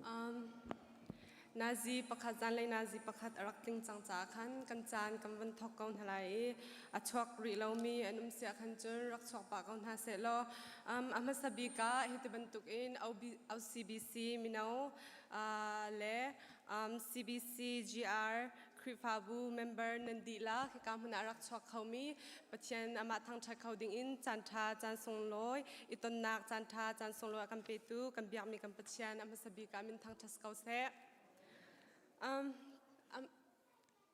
Um, Nazi pakhat zanlei nazi pakhat a rak tling cang caah khan kan caan kan van thawk ko hna lai i a chuak rih lomi an um siah khan cun rak chuak pah ko hna seh law um, a hmasa bik ah hiti bantukin OCBC mino uh, le um, CBC GR Khrihfabu member nan dihlak hika hmun ah rak chuak khomi Pathian amah thangṭhat kho dingin caan ṭha caan sunglawi i tonnak caan ṭha caan sunglawi a kan petu kan biakmi kan Pathian a hmasa bik ah min thangṭhat ko seh. Um, um,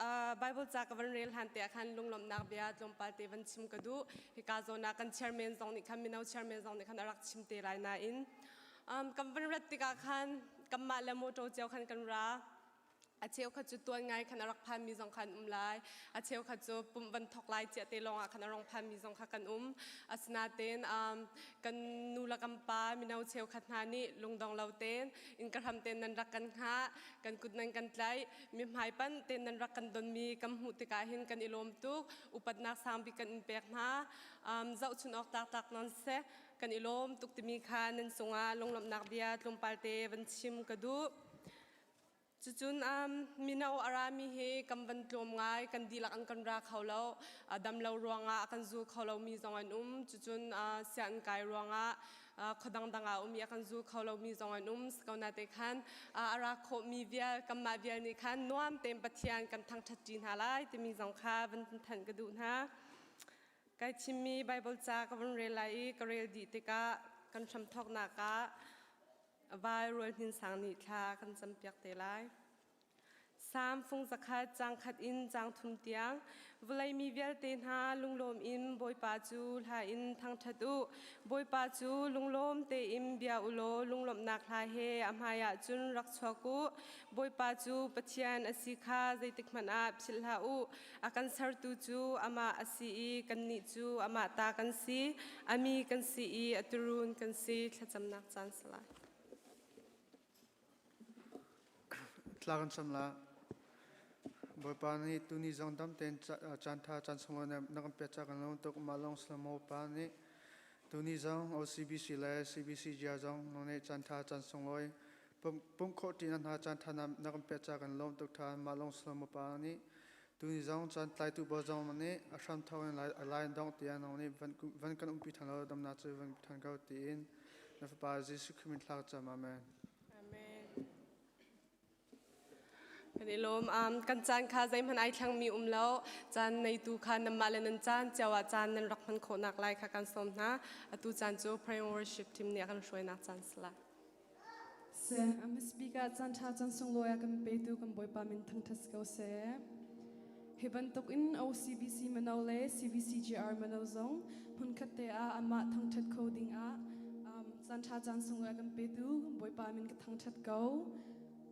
uh, Bible ca ka van rel hlan te ah khan lunglawmhnak bia tlawmpal te van chim ka duh. Hika zawn ah kan chairman zong nih khan mino chairman zong nih khan a rak chim te lai nain um, kan van rat tikah khan kanmah le motor cio khan kan ra. A cheukhat cu tuan ngai khan a rak phanmi zong khan um lai. A cheukhat cu pumh van thok lai cia te lawngah khan a rong phanmi zong kha kan um. Asinain um, kan nu le kan pa mino cheukhat hna nih lungdong lo tein inn ka hram tein nan rak kan hngah, kan kut nan kan tlaih, mi hmai pan tein nan rak kan donmi kan hmuh tikah hin kan i lawm tuk. Upatnak sangbik kan in pek hna. Um, zohchun awk taktak non seh. Kan i lawm tuk timi kha nan cungah lunglawmhnak bia tlawmpal te van chim ka duh. Cucun um, mino a rami hi kan van tlawm ngai, kan dihlak an kan ra kho lo. Dam lo ruangah a kan zul kho lomi zong an um. Cucun uh, sianginn kai ruangah uh, khua dangdang ah um i a kan zul kho lomi zong an um. Siko te khan uh, a ra khawhmi vial, kanmah vial nih khan nuam tein Pathian kan thangṭhat ṭi hna lai timi zong kha van thanh ka duh hna. Kai chimmi Bible ca ka van rel lai i ka rel dih tikah kan hramthawknak ah Vai Rual Hnin Sang nih thla kan campiak te lai. Salm fung zakhat caang khat in caang thum tiang vawlei mi vialte hna lunglawm in Bawipa cu hla in thangṭhat u. Bawipa cu lunglawm tein bia u law lunglawmhnak hla he a hmaiah cun rak chuak u. Bawipa cu Pathian a si kha zeitikhmanh ah philh hlah u. A kan sertu cu amah a si i kannih cu amah ta kan si. A mi kan si i a tuurun kan si. Thlacamnak caan salai. Thla kan cam la. Bawipa nih tuni zong dam tein caan tha caan sunglawi na kan pek ca kan lawm tuk. Mah lawng si lo pa nih tuni zong OCBC le CBCGR zong nang nih caan tha caan sunglawi pumh khawh ṭi na hna caan tha na kan pek ca kan lawm tuk ṭhan. Mah lawng si lo pa nih tuni zong caan tlaitu bawi zong nih a hram thawng in a lai dong tiah nang nih van kan umpi ṭhan lo damnak cu van ṭhan ko tiin na fapa Jesuh Khrih min thla ka cam. Amen. Amen. Kan i lawm. Um, kan caan kha zeihmanh ai thlangmi um lo. Caan neitu kha nanmah le nan caan cio ah caan nan rak hman khawhnak lai kha kan sawm hna. Atu caan cu prayer and worship team nih a kan hruainak caan si lai. Seh, a hmasabik ah caan ṭha caan sunglawi a kan petu kan Bawipa min thangṭhat ko seh. Hi bantuk in OCBC mino le CBCGR mino zong hmunkhat te ah amah thangṭhat kho ding ah um, caan ṭha caan sunglawi a kan petu Bawipa min ka thangṭhat ko.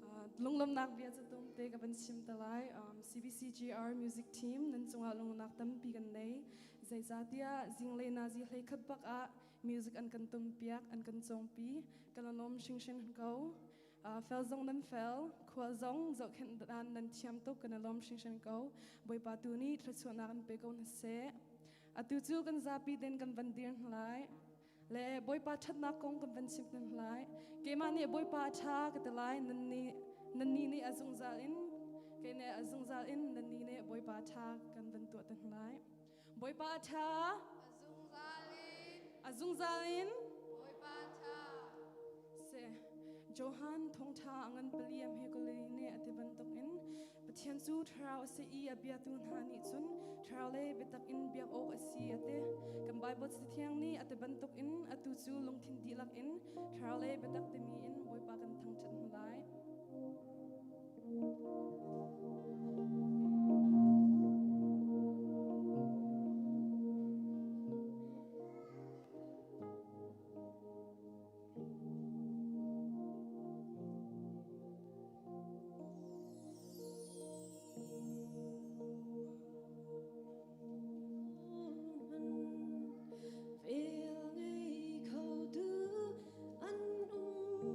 Uh, lunglawmhnak bia cu tum te ka van chim te lai. Um, CBCGR music team nan cungah lungnak tampi kan nei. Zeicahtiah zinglei nazi hlei khat bak ah music an kan tumpiak, an kan cawngpi. Kan lawm hringhran ko. Uh, fel zong nan fel, khual zong zohkhenh dan nan thiam tuk kan lawm hringhran ko. Bawipa tu nih thluachuahnak an pe ko hna seh. Atu cu kan zapi den kan van dir hna lai. Le Bawipa ṭhatnak kong kan van chim hna lai. Keimah nih Bawipa a ṭha ka ti lai, nan nih nan nih nih a zungzal in kei nih a zungzal in nan nih nih Bawipa ṭha kan van tuah te hna lai. Bawipa a ṭha. A zungzal in. A zungzal in. Bawipa ṭha. Se Johan thawngṭha a ngan pali am he kolini nih a ti bantuk in Pathian cu thlarau a si i a biatu hna nih cun thlarau le biatak in biak awk a si a ti. Kan Bible Cathiang nih a ti bantuk in atu cu lungthin dihlak in thlarau le biatak timi in Bawipa kan thangṭhat hna lai. Vel ngei kho tu an um.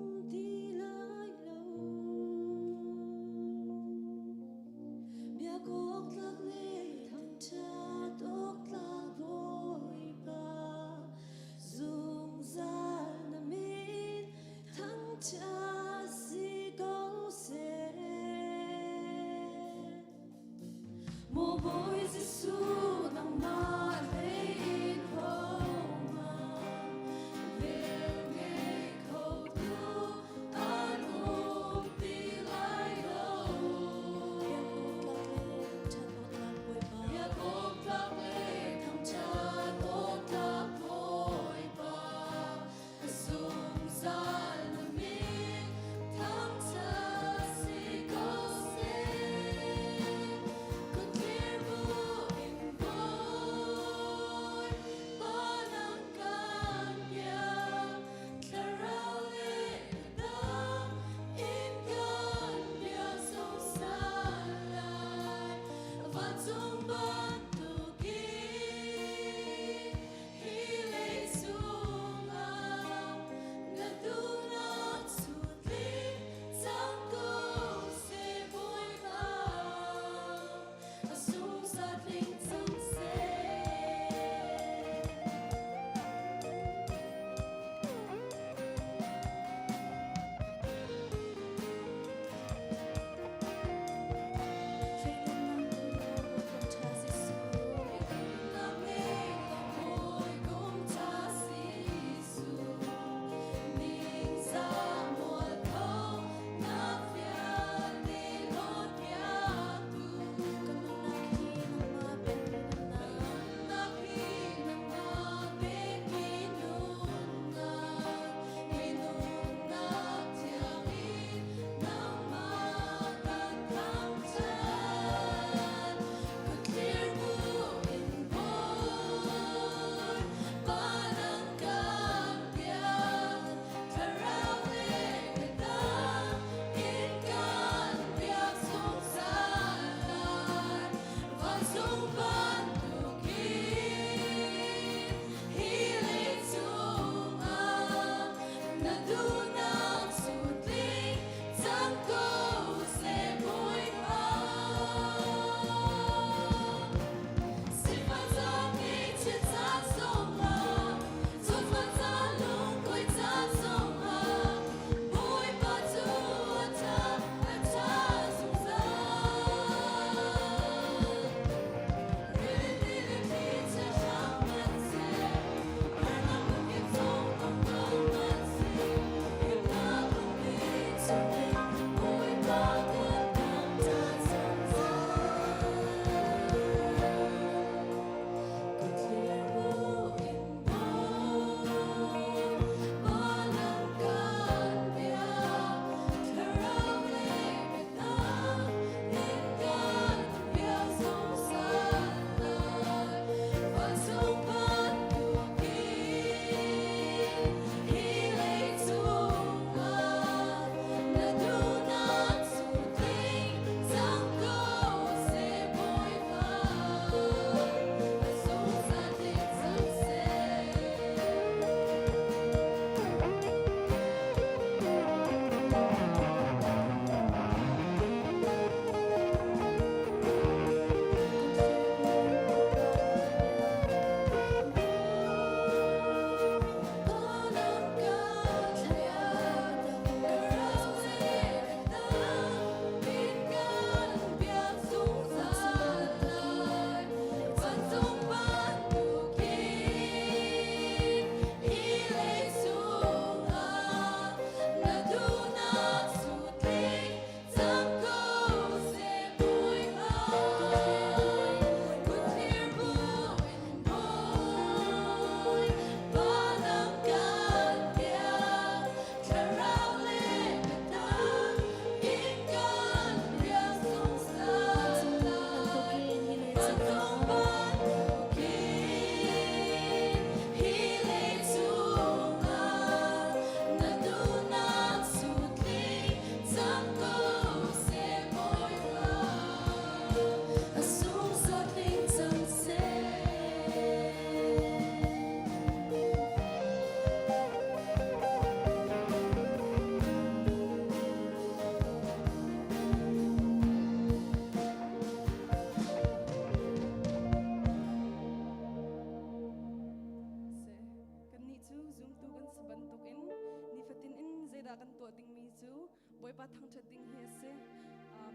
dah kan tuah dingmi cu Bawipa thangṭhat ding hi a si.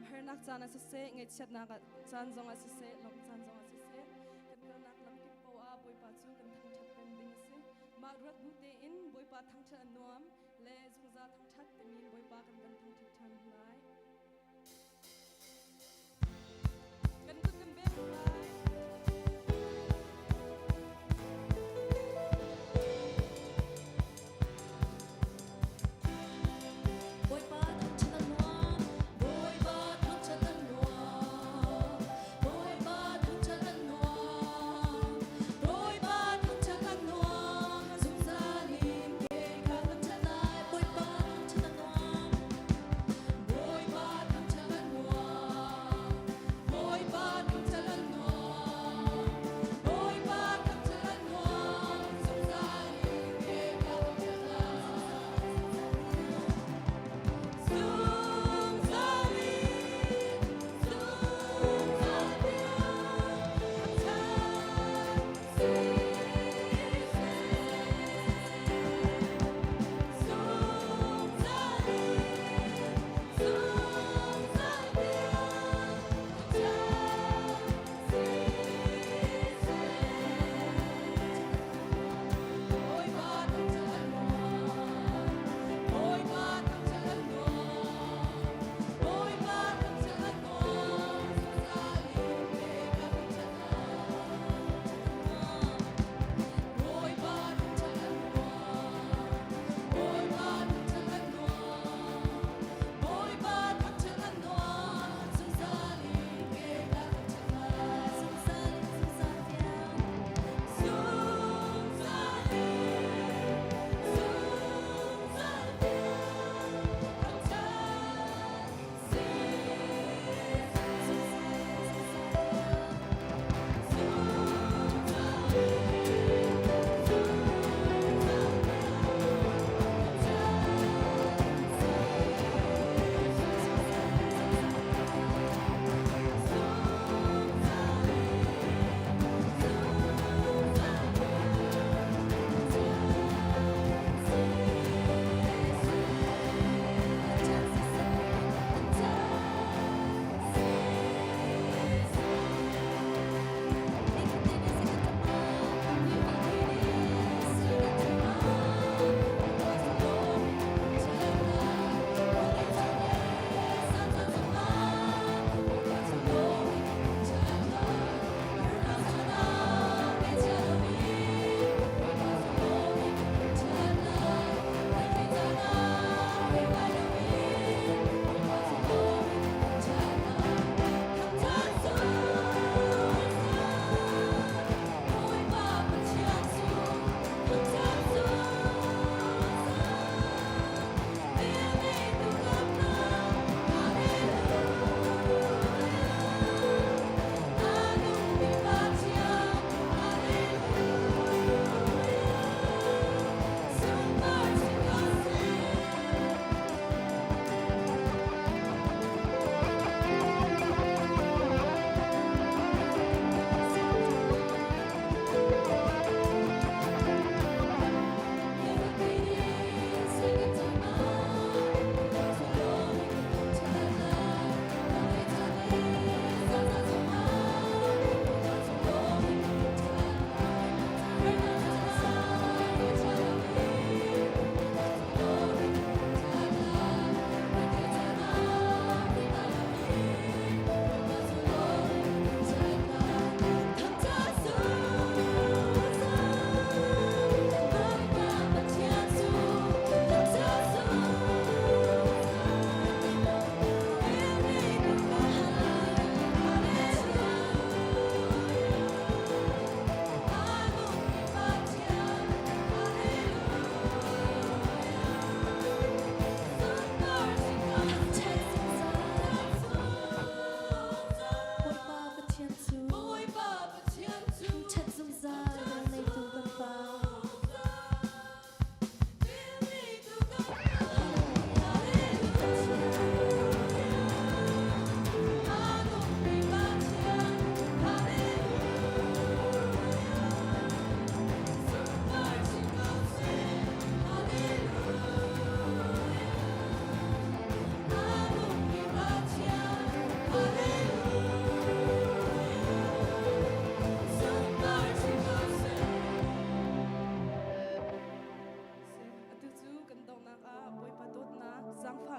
Harnak caan ah siseh, ngaihchiatnak caan zong ah siseh, lawmh caan zong ah siseh, kan kalnak lamkip paoh ah Bawipa cu kan thangṭhat peng ding a si. Mah ruat bu tein Bawipa thangṭhat a nuam le zungzal thangṭhat timi Bawipa kan van thangṭhat ṭhan lai. Kan kut kan beng lai. Bawipa thangṭhat a nuam, Bawipa thangṭhat a nuam, Bawipa thangṭhat a nuam, Bawipa thangṭhat a nuam, zungzal in ke ka thangṭhat lai, Bawipa thangṭhat a nuam.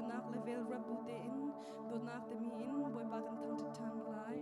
Dawtnak le vel ruat bu tein dawtnak timi in Bawipa kan thangṭhat ṭhan lai.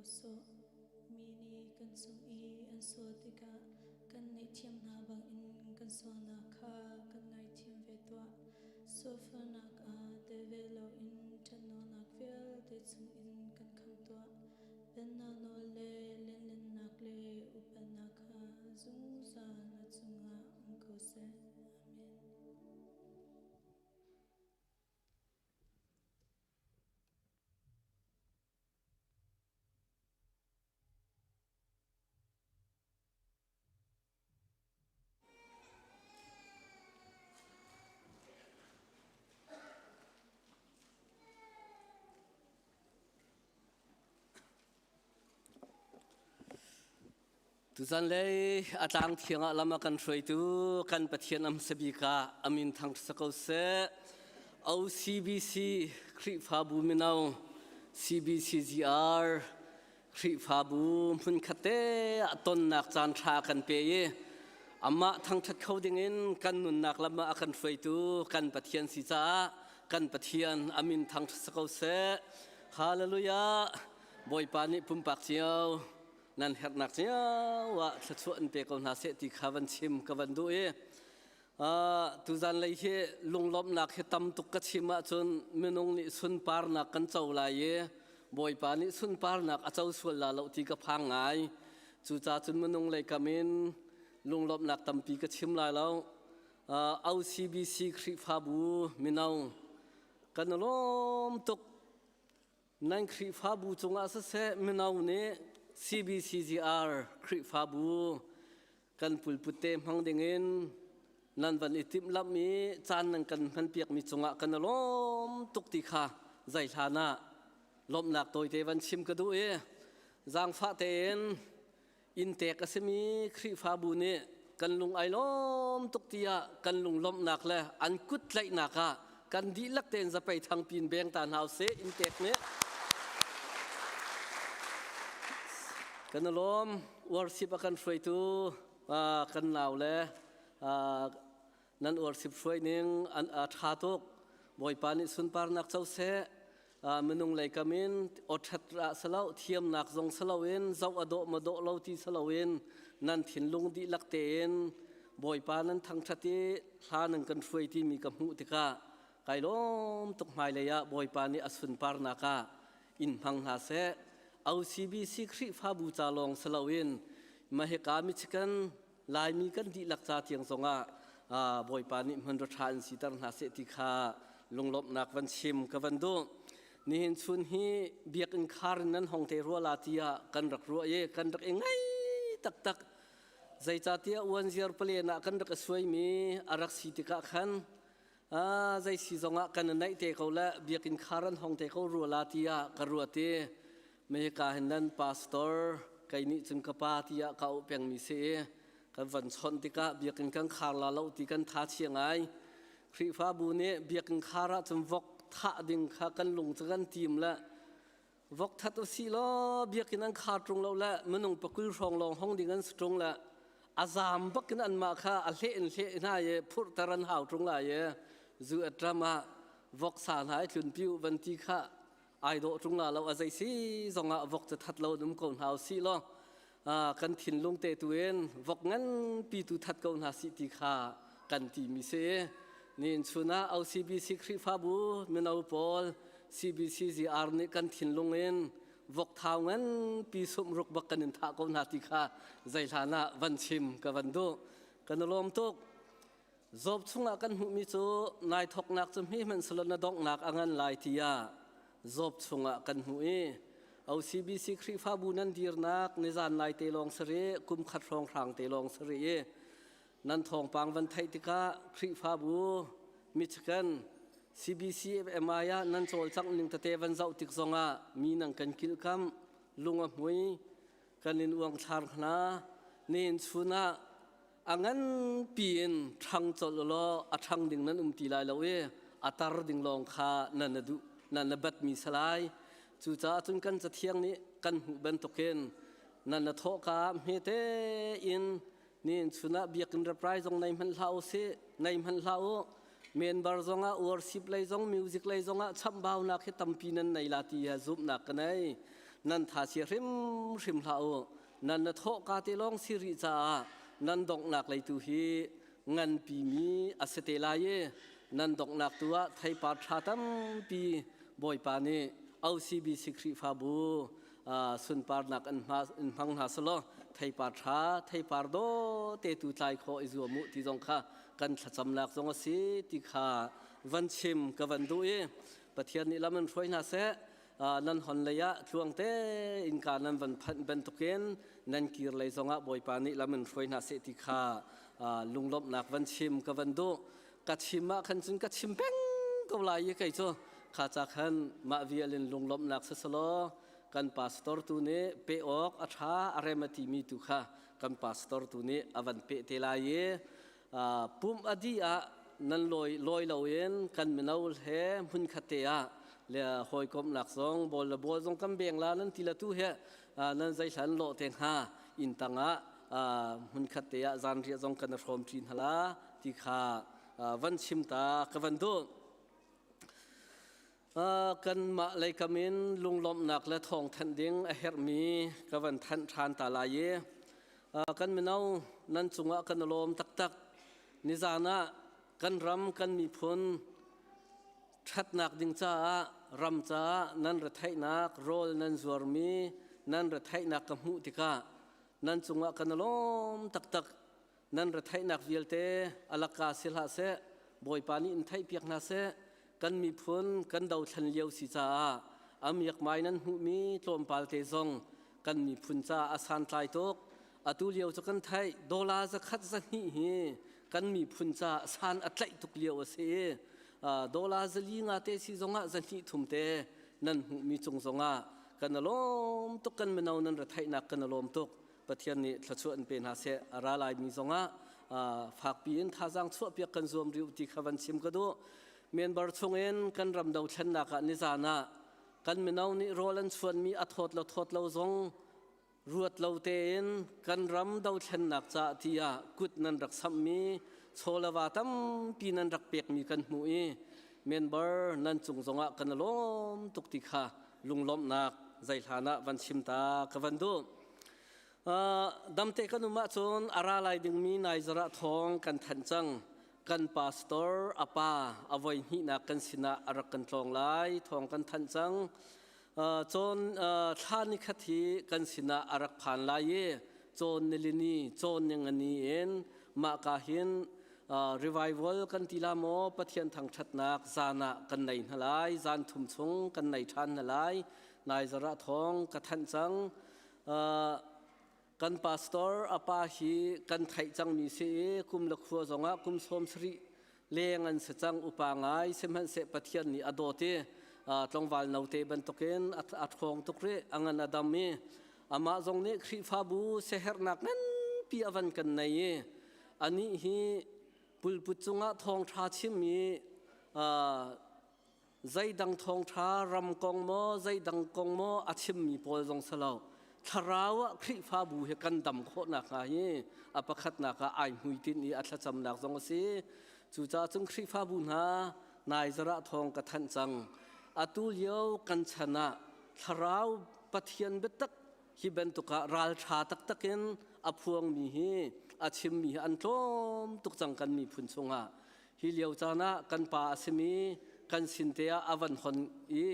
sawh. Mi nih kan cung i an sual tikah kan ngaihthiam hna bangin kan sualnak kha kan ngaithiam ve tuah. Sualfalnak ah tel ve loin ṭhatlonak vialte chungin kan khamh tuah. Pennak nawl le lianhngannak le upatnak kha zungzal na cungah um ko seh. Amen. Tuzan lei a tlang thiang ah lam a kan hruaitu kan Pathian am sabik ah amin thang ko seh. OCBC Khrihfabu mino CBCGR Khrihfabu hmunkhat te ah tonnak caan ṭha kan pe i amah thangṭhat kho dingin kan nunnak lam ah a kan hruaitu kan Pathian si caah kan Pathian a min thangṭhat si ko seh. Hallelujah! Bawipa nih pumpak cio nan herhnak cio ah thluachuah in pe ko hna seh ti kha van chim ka van duh i tuzan lei hi lunglawmhnak hi tam tuk ka chim ahcun minung nih sunparnak kan co lai i Bawipa nih sunparnak a co sual la lo ti ka phang ngai. Cucaah cun minung lei kam in lunglawmhnak tampi ka chim lai lo. OCBC Khrihfabu mino kan lawm tuk. Nan Khrihfabu cungah siseh mino nih CBCGR Khrihfabu kan pulput te hmang dingin nan van i timhlamh i caan nan kan hmanpiakmi cungah kan i lawm tuk ti kha zei hlan ah lawmhnak tawite van chim ka duh i zaangfah tein inntek a simi Khrihfabu nih kan lung ai lawm tuk tiah kan lunglawmhnak le an kut tlaihnak ah kan dihlak tein zapei thangpin beng ta hna usih inntek nih kan i lawm worship a kan hruaitu kan nau le nan worship hruai ning an a ṭha tuk Bawipa nih sunparnak co seh minung lei kam in awṭhat ra salo thiamnak zong salo in zoh a dawh ma dawh lo ti salo in nan thinlung dihlak tein Bawipa nan thangṭhat i hla nan kan hruai timi ka hmuh tikah kai lawm tuk hmailei ah Bawipa nih a sunparnak ah in hmang hna seh OCBC Khrihfabu ca lawng si loin mahika Michigan Laimi kan dihlak ca tiang zongah Bawipa nih hmanrua ṭha in siter hna seh ti kha lunglawmhnak van chim ka van duh. Nihin chun hi biakinn khar in nan hong te rua la tiah kan rak ruah i kan rak i ngai taktak. Zeicahtiah uanziar palen ah kan rak i suaimi a rak si tikah khan zei si zongah kan i naih te ko le biakinn khar an hong te ko rua la tiah ka ruat i mehika hin nan pastor kei nih cun ka pa tiah ka auh pengmi si i kan van chawnh tikah biakinn kan khar la lo ti kan tha chia ngai Khrihfabu nih biakinn khar ah cun vok thah ding kha kan lung cu kan tim le vok that usih law biakinn an khar ṭung lo le minung pakul hrawng lawng hong ding an si ṭung le a zaam bak in anmah kha a hleh in hleh hna i phurhter an hau ṭung lai i zu at ram ah voksa hna i tlunpi u van ti kha ai dawh ṭung la lo a zei si zongah vok cu that lo um ko hna usih law kan thinlung te tu in vok nganpi tu that ko hna sih ti kha kan ti mi si nihin chun ah OCBC Khrihfabu mino pawl CBCGR nih kan thinlung in vok thau nganpi sumruk bak kan in thah ko hna ti kha zei hlan ah van chim ka van duh kan i lawm tuk Job chungah kan hmuhmi cu nai thawknak cu hmi hmanh selaw na donghnak a ngan lai tiah Job chungah kan hmuh i OCBC Khrihfabu nan dirnak nizan lai te lawng sari kum khat hrawng hrang te lawng sari i nan thawngpang van theih tikah Khrihfabu Michigan CBCMI ah nan cawlcangh ning tete van zoh tik zongah mi nan kan kilhkamh lung a hmui kan in uangthlar hna nihin chun ah a nganpi in ṭhang colh u law a ṭhang ding nan um ti lai lo i a tar ding lawng kha nan na duh nan na batmi salai cucaah cun kan cathiang nih kan hmuh bantukin nan na thawhka hmete in nihin chun ah biakinn reprai zong nei hmanh hlah u sih nei hmanh hlah u member zongah worship lei zong music lei zongah chamhbaunak hi tampi nan nei la ti hi zumhnak ka nei. Nan tha chia hrimhrim hlah u. Nan na thawh ka te lawng si rih caah nan donghnak lei tu hi nganpi mi a si te lai i nan donghnak tu ah theipar ṭha tampi Bawipa nih OCBC Khrihfabu sunparnak in hmang hna selaw theipar ṭha theipar daw te tu tlai khawh i zuam u ti zong kha kan thlacamnak zong a si ti kha van chim ka van duh i Pathian nih lam in hruai hna seh. Nan hon lei ah tluang tein ka nan van phanh bantukin nan kir lei zongah Bawipa nih lam in hruai hna seh ti kha lunglawmhnak van chim ka van duh. Ka chim ah khan cun ka chim peng ko lai i kei cu kha ca khan mah vial in lunglawmhnak siselaw kan pastor tu nih pe awk a ṭha a rem a timi tu kha kan pastor tu nih a van peh te lai i pumh a dih ah nan lawi lawi loin kan mino he hmunkhat te ah le hawikomhnak zong bawl le bawl zong kan beng la nan ti la tu he nan zeihlan lawh te hnga inn tang ah hmunkhat te ah zanriah zong kan hrawm ṭi hna la ti kha van chim ta ka van duh. Kanmah leikam in lunglawmhnak le thawngthanh ding a herhmi ka van thanh ṭhan ta lai i kan mino nan cungah kan i lawm taktak. Nizan ah kan ram kan miphun ṭhatnak ding caah ram caah nan retheihnak rawl nan zuarmi nan retheihnak ka hmuh tikah nan cungah kan i lawm taktak. Nan retheihnak vialte a laka si hlah seh, Bawipa nih in theihpiak hna seh. Kan miphun kan dothlen lio si caah a miakmai nan hmuhmi tlawmpal te zong kan miphun caah a santlai tuk. Atu lio cu kan theih dollar zakhat zahnih hi kan miphun caah san a tlaih tuk lio a si i dollar zali nga te si zongah zahnih thum te nan hmuhmi cung zongah kan i lawm tuk kan mino nan retheihnak kan i lawm tuk. Pathian nih thluachuah in pe hna seh. A ra laimi zongah fakpi in thazaang chuahpiak kan zuam rih ti kha van chim ka duh. Member chungin kan ram dothlennak ah nizan ah kan mino nih rawl an chuanmi a thawt lo thawt lo zong ruat lo tein kan ram dothlennak caah tiah kut nan rak samhmi chawlava tampi nan rak pekmi kan hmuh i member nan cung zongah kan i lawm tuk ti kha lunglawmhnak zeihlan ah van chim ta ka van duh. Damte kan um ahcun a ra lai dingmi naizarah thawng kan thanh cang. Kan pastor a pa a voi hnihnak kan sinah a rak kan tlawng lai thawng kan thanh cang. Cawn thla ni khat hi kan sinah a rak phan lai i cawn nilini cawn ningani in mah ka hin revival kan ti la maw Pathian thangṭhatnak zan ah kan nei hna lai zan thum chung kan nei ṭhan hna lai nai zarah thawng ka thanh cang. Kan pastor a pa hi kan theih cangmi si i kum le khua zongah kum sawm sarih leng an si cang upa ngai sihmanhseh Pathian nih a dawt i tlangval note bantukin a ṭhawng tuk rih a ngan a dam i amah zong nih Khrihfabu siaherhnak nganpi a van kan nei i anih hi pulput cungah thawngṭha chim i zeidang thawngṭha ram kong maw zeidang kong maw a chimmi pawl zong si lo thlarau ah Khrihfabu hi kan dam khawh nakhnga hi a pakhatnak ah ai hmuitinh i a thlacamnak zong a si. Cucaah cun Khrihfabu hna nai zarah thawng ka thanh cang. Atu lio kan chan ah thlarau Pathian biatak hi bantuk ah ralṭha taktak in a phuangmi hi a chimmi hi an tlawm tuk cang kan miphun chungah. Hi lio caan ah kan pa a simi kan sin te ah a van hon i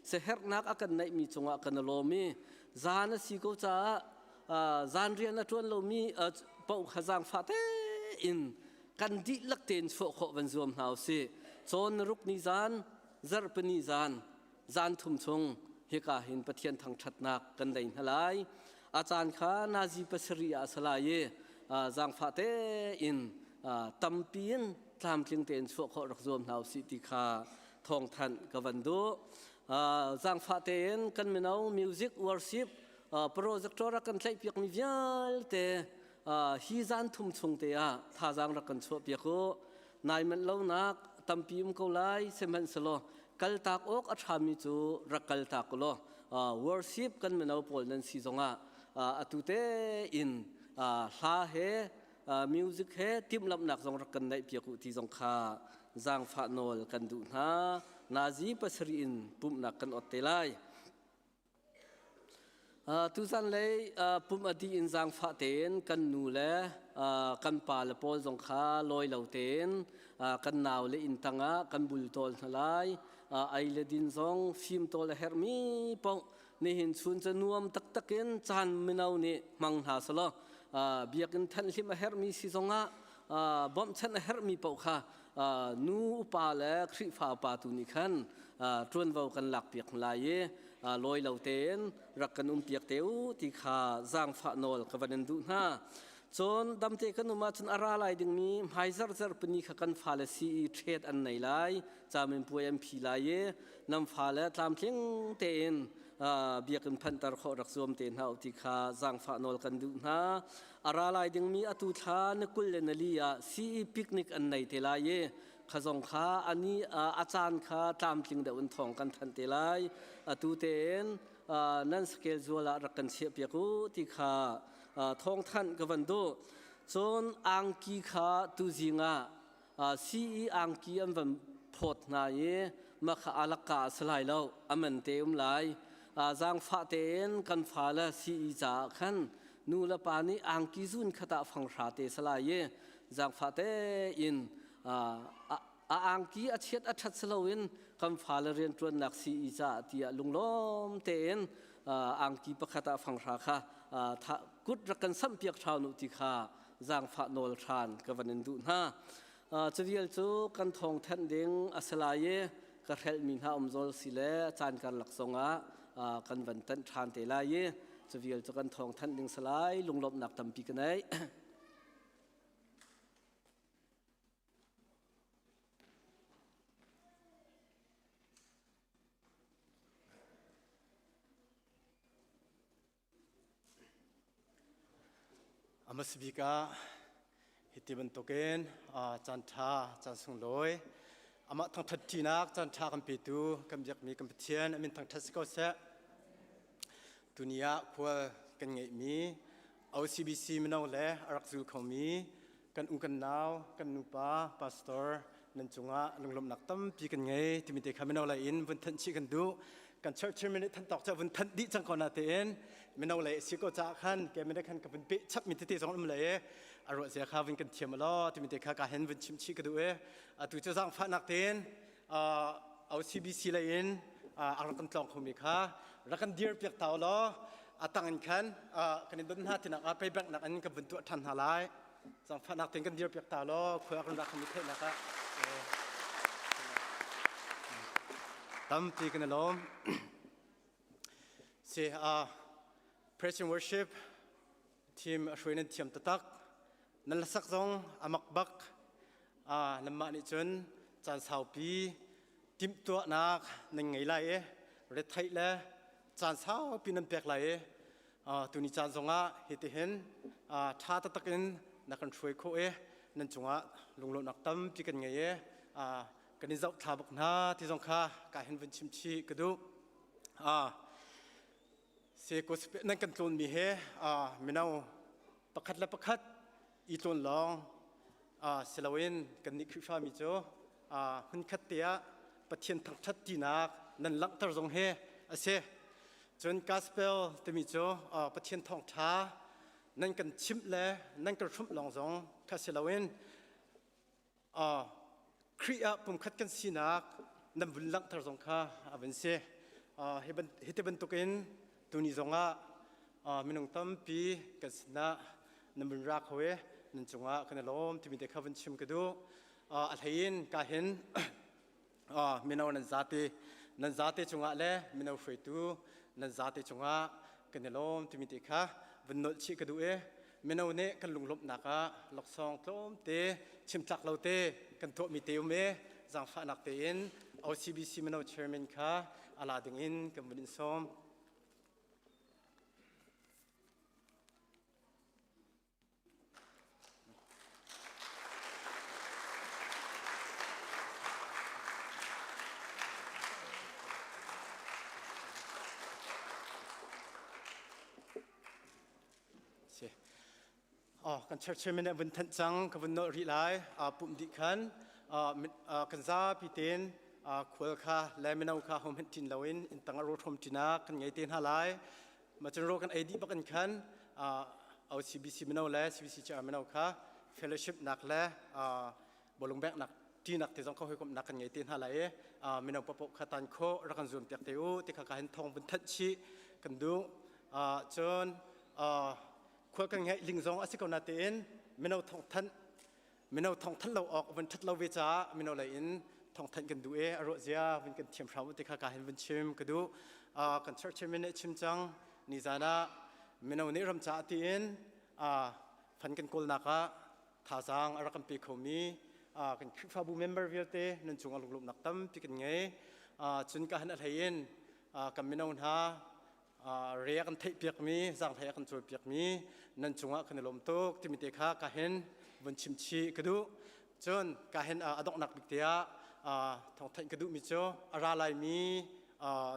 siaherhnak a kan neihmi cungah kan i lawm i zan a si ko caah zan rian a ṭuan lomi paoh kha zaangfah tein kan dihlak tein chuah khawh van zuam hna usih. Cawn ruk ni zan, zarhpini zan, zan thum chung hika hin Pathian thangṭhatnak kan nei hna lai. A caan kha nazi pasarih ah a si lai i zaangfah tein tampi in tlamtling tein chuah khawh rak zuam hna usih ti kha thawngthanh ka van duh. Zaangfah tein kan mino music worship projector a kan tlaihpiakmi vialte hi zan thum chung te ah thazaang rak kan chuahpiak u. Nai manh lonak tampi um ko lai sihmanhsehlaw kaltak awk a ṭhami cu rak kaltak u law worship kan mino pawl nan si zongah atu tein hla he music he timhlamhnak zong rak kan neihpiak u ti zong kha zaangfah nawl kan duh hna. Nazi pasarih in pumhnak kan ot te lai. Tuzan lei pumh a dih in zaangfah tein kan nu le kan pa le pawl zong kha lawi lo tein kan nau le inn tangah kan bultawl hna lai. Ei le din zong fimtawl a herhmi paoh nihin chun cu nuam taktak in caan mino nih hmang hna selaw biakinn thenhhlimh a herhmi si zongah bawmhchanh a herhmi paoh kha nu upa le Khrihfa upa tu nih khan ṭuanvo kan lakpiak lai i lawi lo tein rak kan umpiak te u ti kha zaangfah nawl ka van in duh hna. Cun damte kan um ahcun a ra lai dingmi hmaizarh zarhpini kha kan fale sii ṭhet an nei lai, caminpuai an phi lai i nan fale tlamtling tein biakinn phanhter khawh rak zuam te hna u ti kha zaangfah nawl kan duh hna. A ra lai dingmi atu thla na 20 le na li ah CE picnic an nei te lai i kha zong kha ani a caan kha tlamtling deuh in thawng kan thanh te lai. Atu tein nan scale zual ah rak kan chiah piak u ti kha thawngthanh ka van duh. Cun angki kha tuzing ah CE angki an van phawt hna i mah kha alakka a si lai lo a man te um lai. Zaangfah tein kan fale CE caah khan nu le pa nih angki zun khat ah fanghra te si lai i zaangfah tein a angki a chiat a ṭhat si loin kan fale rianṭuannak CE caah tiah lunglawm tein angki pakhat ah fanghra kha kut rak kan samhpiak ṭhau nu ti kha zaangfah nawl ṭhan ka van in duh hna. Cuvial cu kan thawng thanh ding a si lai i ka hrelhmi hna um zawl si le caan karlak zongah kan van tanh ṭhan te lai i cuvial cu kan thawng thanh ding si lai lunglawmhnak tampi ka nei. A hmasa bik ah hiti bantukin caan ṭha, caan sunglawi, amah thangṭhat ṭinak caan ṭha kan petu kan biakmi kan Pathian a min thangṭhat si ko seh. Tuni ah khual kan ngeihmi OCBC mino le a rak zul khomi kan u kan nau, kan nupa, pastor nan cungah lunglawmhnak tampi kan ngei timi te kha mino lei in vun thanh chih kan duh. Kan church chairman nih than tawk ca vun thanh dih cang ko na tein mino lei si ko caah khan ke mene khan ka vun peh chap mi tete zong um lei a ruah zia kha vun kan thiam law timi te kha ka hen vun chim chih ka duh e atu cu zaangfahnak tein OCBC lei in a rak kan tlawng khomi kha rak kan dir piak ta law a tang in khan kan in don hna tinak ah payback nak in kan vun tuah ṭhan hna lai. Zaangfahnak tein kan dir piak ta law khua kan rak kan i theihnak ah tampi kan i lawm. Si praise and worship team a hruai nan thiam taktak. Nan hlasak zong a mak bak. Nanmah nih cun caan saupi timhtuahnak nan ngei lai i retheih le caan saupi nan pek lai i tuni caan zongah hitihin ṭha taktak in na kan hruai khawh i nan cungah lunglawmhnak tampi kan ngei i kan in zohthla bak hna ti zong kha ka hin vun chim chih ka duh. Nan kan tlawnmi he mino pakhat le pakhat i tlawn lawng si loin kannih Khrihfami cu hmunkhat te ah Pathian thangṭhat tinak nan langhter zong hi a si. Cun gospel timi cu Pathian thawngṭha nan kan chimh le nan kan hrumh lawng zong kha si loin Khrih ah pumkhat kan sinak nan vun langhter zong kha a vun si. Hi ti bantukin tuni zongah minung tampi kan sinah nan vun ra kho i nan cungah kan i lawm timi te kha vun chim ka duh. A hlei in ka hin mino nan zate nan zate cungah le mino hruaitu nan zate cungah kan i lawm timi te kha vun nolh chih ka duh i mino nih kan lunglawmhnak ah laksawng tlawmte chimtlak lo te kan tuahmi te um i zaangfahnak tein OCBC mino chairman kha ala ding in kan vun in sawm. Oh, kan church chairman nih vun thanh cang ka vun nolh rih lai pumh dih khan kan zapi tein khual kha le mino kha hom hen tin loin in tang ro thom tina kan ngei te hna lai. Ma cun ro kan ei dih bak in khan OCBC mino le CBC CR mino kha fellowship nak le bawlung bengh nak ṭinak te zong kha hawikomhnak kan ngei te hna lai i mino paohpaoh kha tan khawh rak kan zuam piak te u ti kha ka hin thawng vun thanh chih kan duh. Cun khual kan ngeih ling zong a si ko na tein mino thawngthanh mino thawngthanh lo awk vun ṭhat lo ve caah mino lei in thawngthanh kan duh i a ruah zia vun kan thiam hram u ti kha ka hin vun chim ka duh. Kan church chairman nih chim cang nizan ah mino nih ram caah tiin fan kan kawlnak ah thazaang a rak kan pe khomi kan Khrihfabu member vialte nan cungah lunglawmhnak tampi kan ngei. Cun ka han a hlei in kan mino hna re a kan theihpiakmi, zaanghlei a kan cawipiakmi nan cungah kan i lawm tuk timi te kha ka hin vun chim chih ka duh. Cun ka hin a donghnak bik te ah thawngtheih ka duhmi cu a ra laimi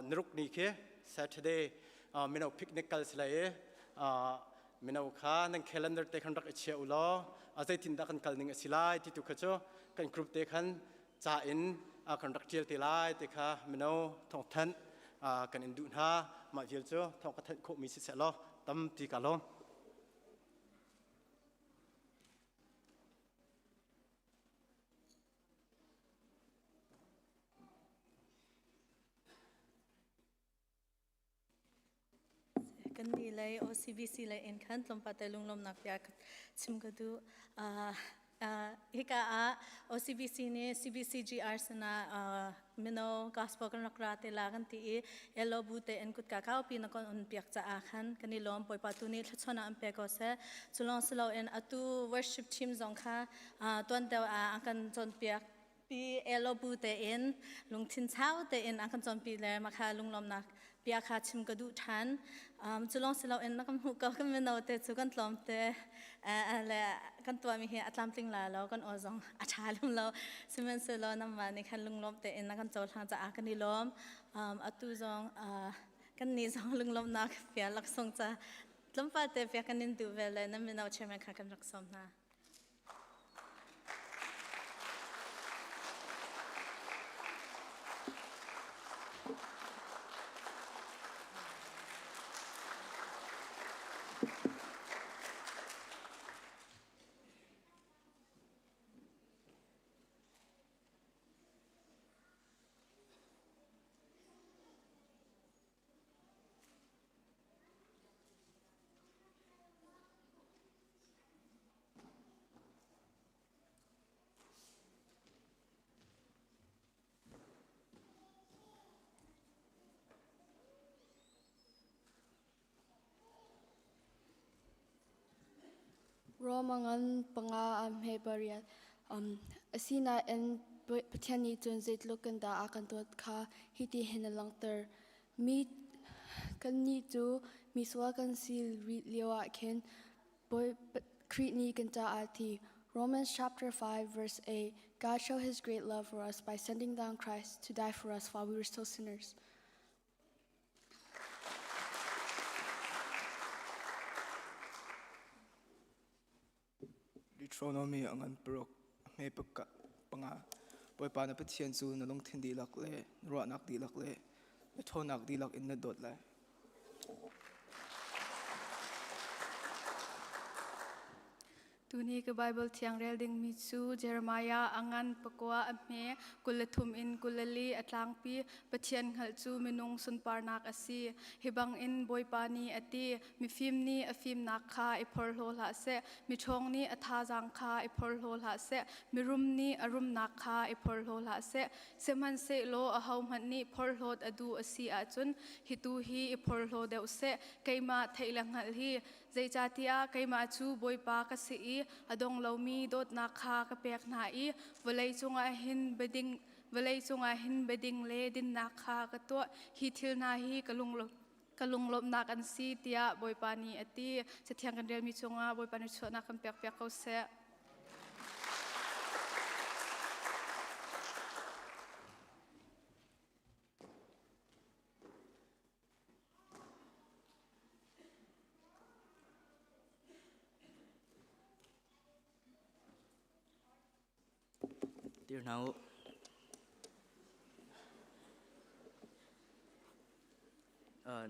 niruk ni khi Saturday mino picnic kal si lai i mino kha nan calendar te khan rak i chia u law zeitindah kan kal ning a si lai ti tu kha cu kan group te khan ca in kan rak ṭial te lai ti kha mino thawngthanh kan in duh hna. Mah vial cu thawng ka thanh khawhmi siseh law tampi ka lawm. Kan nih lei OCBC lei in khan tlawmpal te lunglawmnak bia chim ka duh. Hika ah OCBC nih CBCGR sinah mino gospel kan rak ra te la kan ti i elo bu te in kutka kaupi na kon un piak caah khan kan i lawm. Bawipa tu nih thluachuah an pe ko seh. Culong siloin atu worship team zong kha tuan deuh ah an kan cawnpiak pi elo bu tein lungthin chau tein an kan cawnpi le makha lunglawmnak bia kha chim ka duh ṭhan. Cu lawng si loin na kan hmuh ko kan mino te cu kan tlawm te le kan tuahmi hi a tlamtling la lo, kan aw zong a ṭha lem lo, sihmanhsehlaw nangmah nih khan lunglawm tein na kan cohlang caah kan i lawm. Atu zong kan nih zong lunglawmnak bia laksawng ca tlawmpal te bia kan in duh ve le nan mino chairman kha kan rak sawm hna. Rome ngan panga a hme pariat. Asinain Pathian nih cun zeitluk in dah a kan dawt kha hiti hin a langhter. Mi kannih cu misual kan si rih lioah khin Khrih nih kan caah a thi. Romans chapter 5 verse 8 God showed his great love for us by sending down Christ to die for us while we were still sinners. Deuteronomy a ngan paruk a hme panga Bawipa na Pathian cu na lungthin dihlak le na ruahnak dihlak le na ṭhawnnak dihlak in na dawt lai. Tuni ka Bible thiang rel dingmi cu Jeremiah a ngan pakua a hme 23 in 24 a tlangpi. Pathian hngalh cu minung sunparnak a si. Hi bangin Bawipa nih a ti, mifim nih a fimnak kha i phorhlaw hlah seh, miṭhawng nih a thazaang kha i phorhlaw hlah seh, mirum nih a rumnak kha i phorhlaw hlah seh. Sihmanhsehlaw ahohmanh nih phorhlawt a duh a si ahcun hi tu hi i phorhlaw deuh seh, keimah theih le hngalh hi. Zeicahtiah keimah cu Bawipa ka si i a dong lomi dawtnak kha ka pek hna i vawlei cungah hin biading vawlei cungah hin biading le dinnak kha ka tuah. Hi thil hna hi ka lung ka lunglawmhnak an si tiah Bawipa nih a ti. Cathiang kan relmi cungah Bawipa nih chuahnak kan pekpiak ko seh. Dir hna u.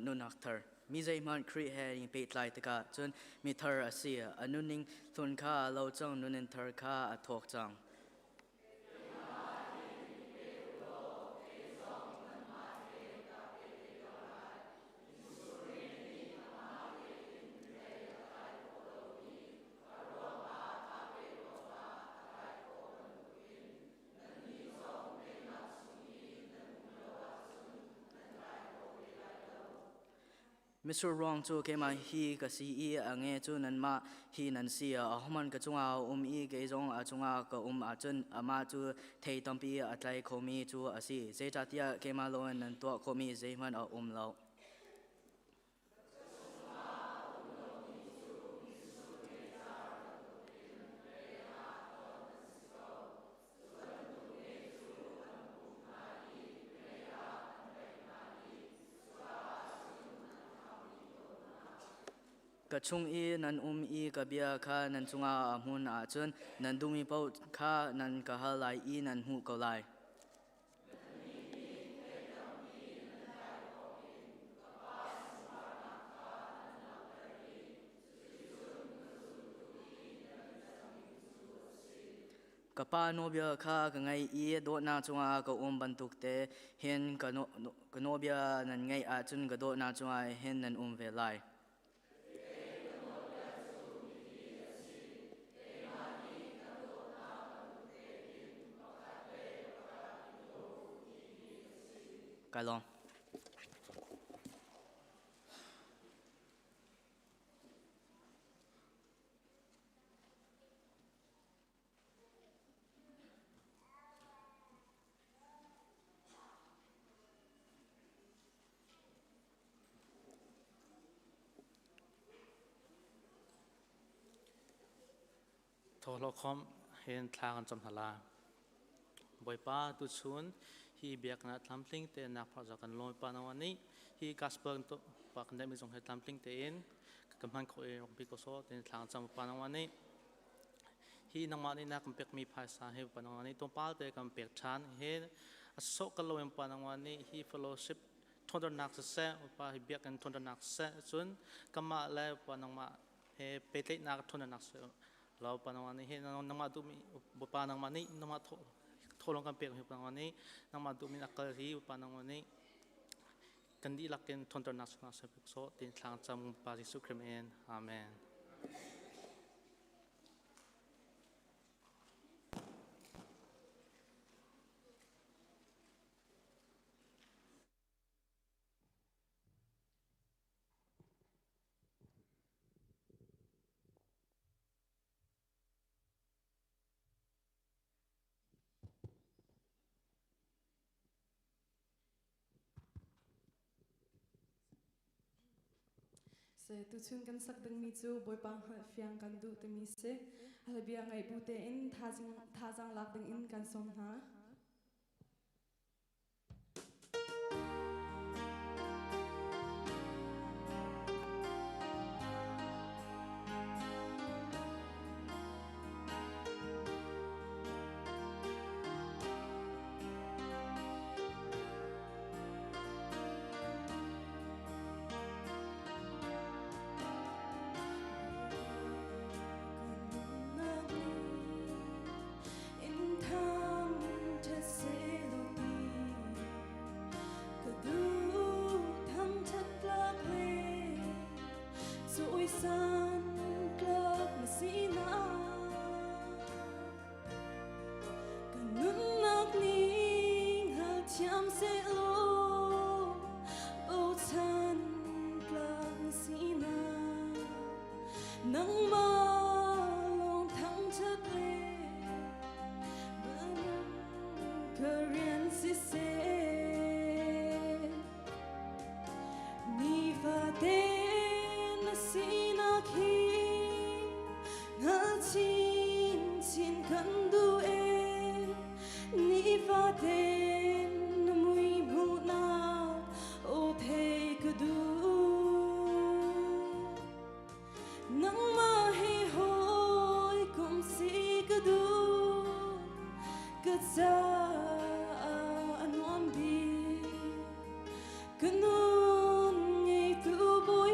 Nunnak thar. Mi zeihmanh Khrih he i pehtlai tikah cun mi thar a si. A nunning hlun kha a lo cang, nunin thar kha a thawk cang. Mitsur ruang cu keimah hi ka si i a nge cu nanmah hi nan si. Ahohmanh ka cungah a um i kei zong a cungah ka um ahcun amah cu thei tampi a tlai khomi cu a si. Zeicahtiah keimah loin nan tuah khawhmi zeihmanh a um lo. Ka chung i nan um i ka bia kha nan cungah a hmun ahcun nan duhmi paoh kha nan ka hal lai i nan hmuh ko lai. Ka pa nawlbia kha ka ngaih i dawtnak cungah ka um bantuk te hin ka nawlbia nan ngaih ahcun ka dawtnak cungah hin nan um ve lai. Kai lawm. Thawhlawkhawm hen thla kan cam hna la. Bawipa tuchun hi biaknak tlamtling te nak phar kan lawi pa nawa ni hi gospel to pa kan mi zong he tlamtling tein kan hman kho e rong pi ko so ten thla cam pa nawa ni hi nangmah nih na kan pekmi phaisa hi pa nangmah nih tlawmpal te kan pek ṭhan hi a sawh kan lo pa nangmah nih hi fellowship ṭhawnnak siseh pa hi biakinn ṭhawnnak siseh cun kanmah le pa nangmah he pehtlaihnak ṭhawnnak siseh lo pa nangmah nih hi nangmah duhmi pa nangmah nih nangmah tholong kan pek mi pa nangmah nih nangmah duhmi a kal hi pa nangmah nih kan dihlak in ṭhawnternak chungah siseh sawh tin thlang cam pa Jesuh Christ in amen. Se tuchun kan sak dingmi cu Bawipa hngalh fiang kan duh timi si. Halbia ngaih bu tein thazang lak dingin kan sawm hna. San tlak na si na Ka nunnak ning hngalthiam sehlaw bochan tlak na sinak nangmah lawng thangṭhat le ka rian siseh Nifate na sinak hi hngal chinchin kan duh e Nifate na mui hmuhnak aw thei ka duh Nangmah he hawikom si ka duh ka caah a nuam bik Ka nun ngeitu Bawipa.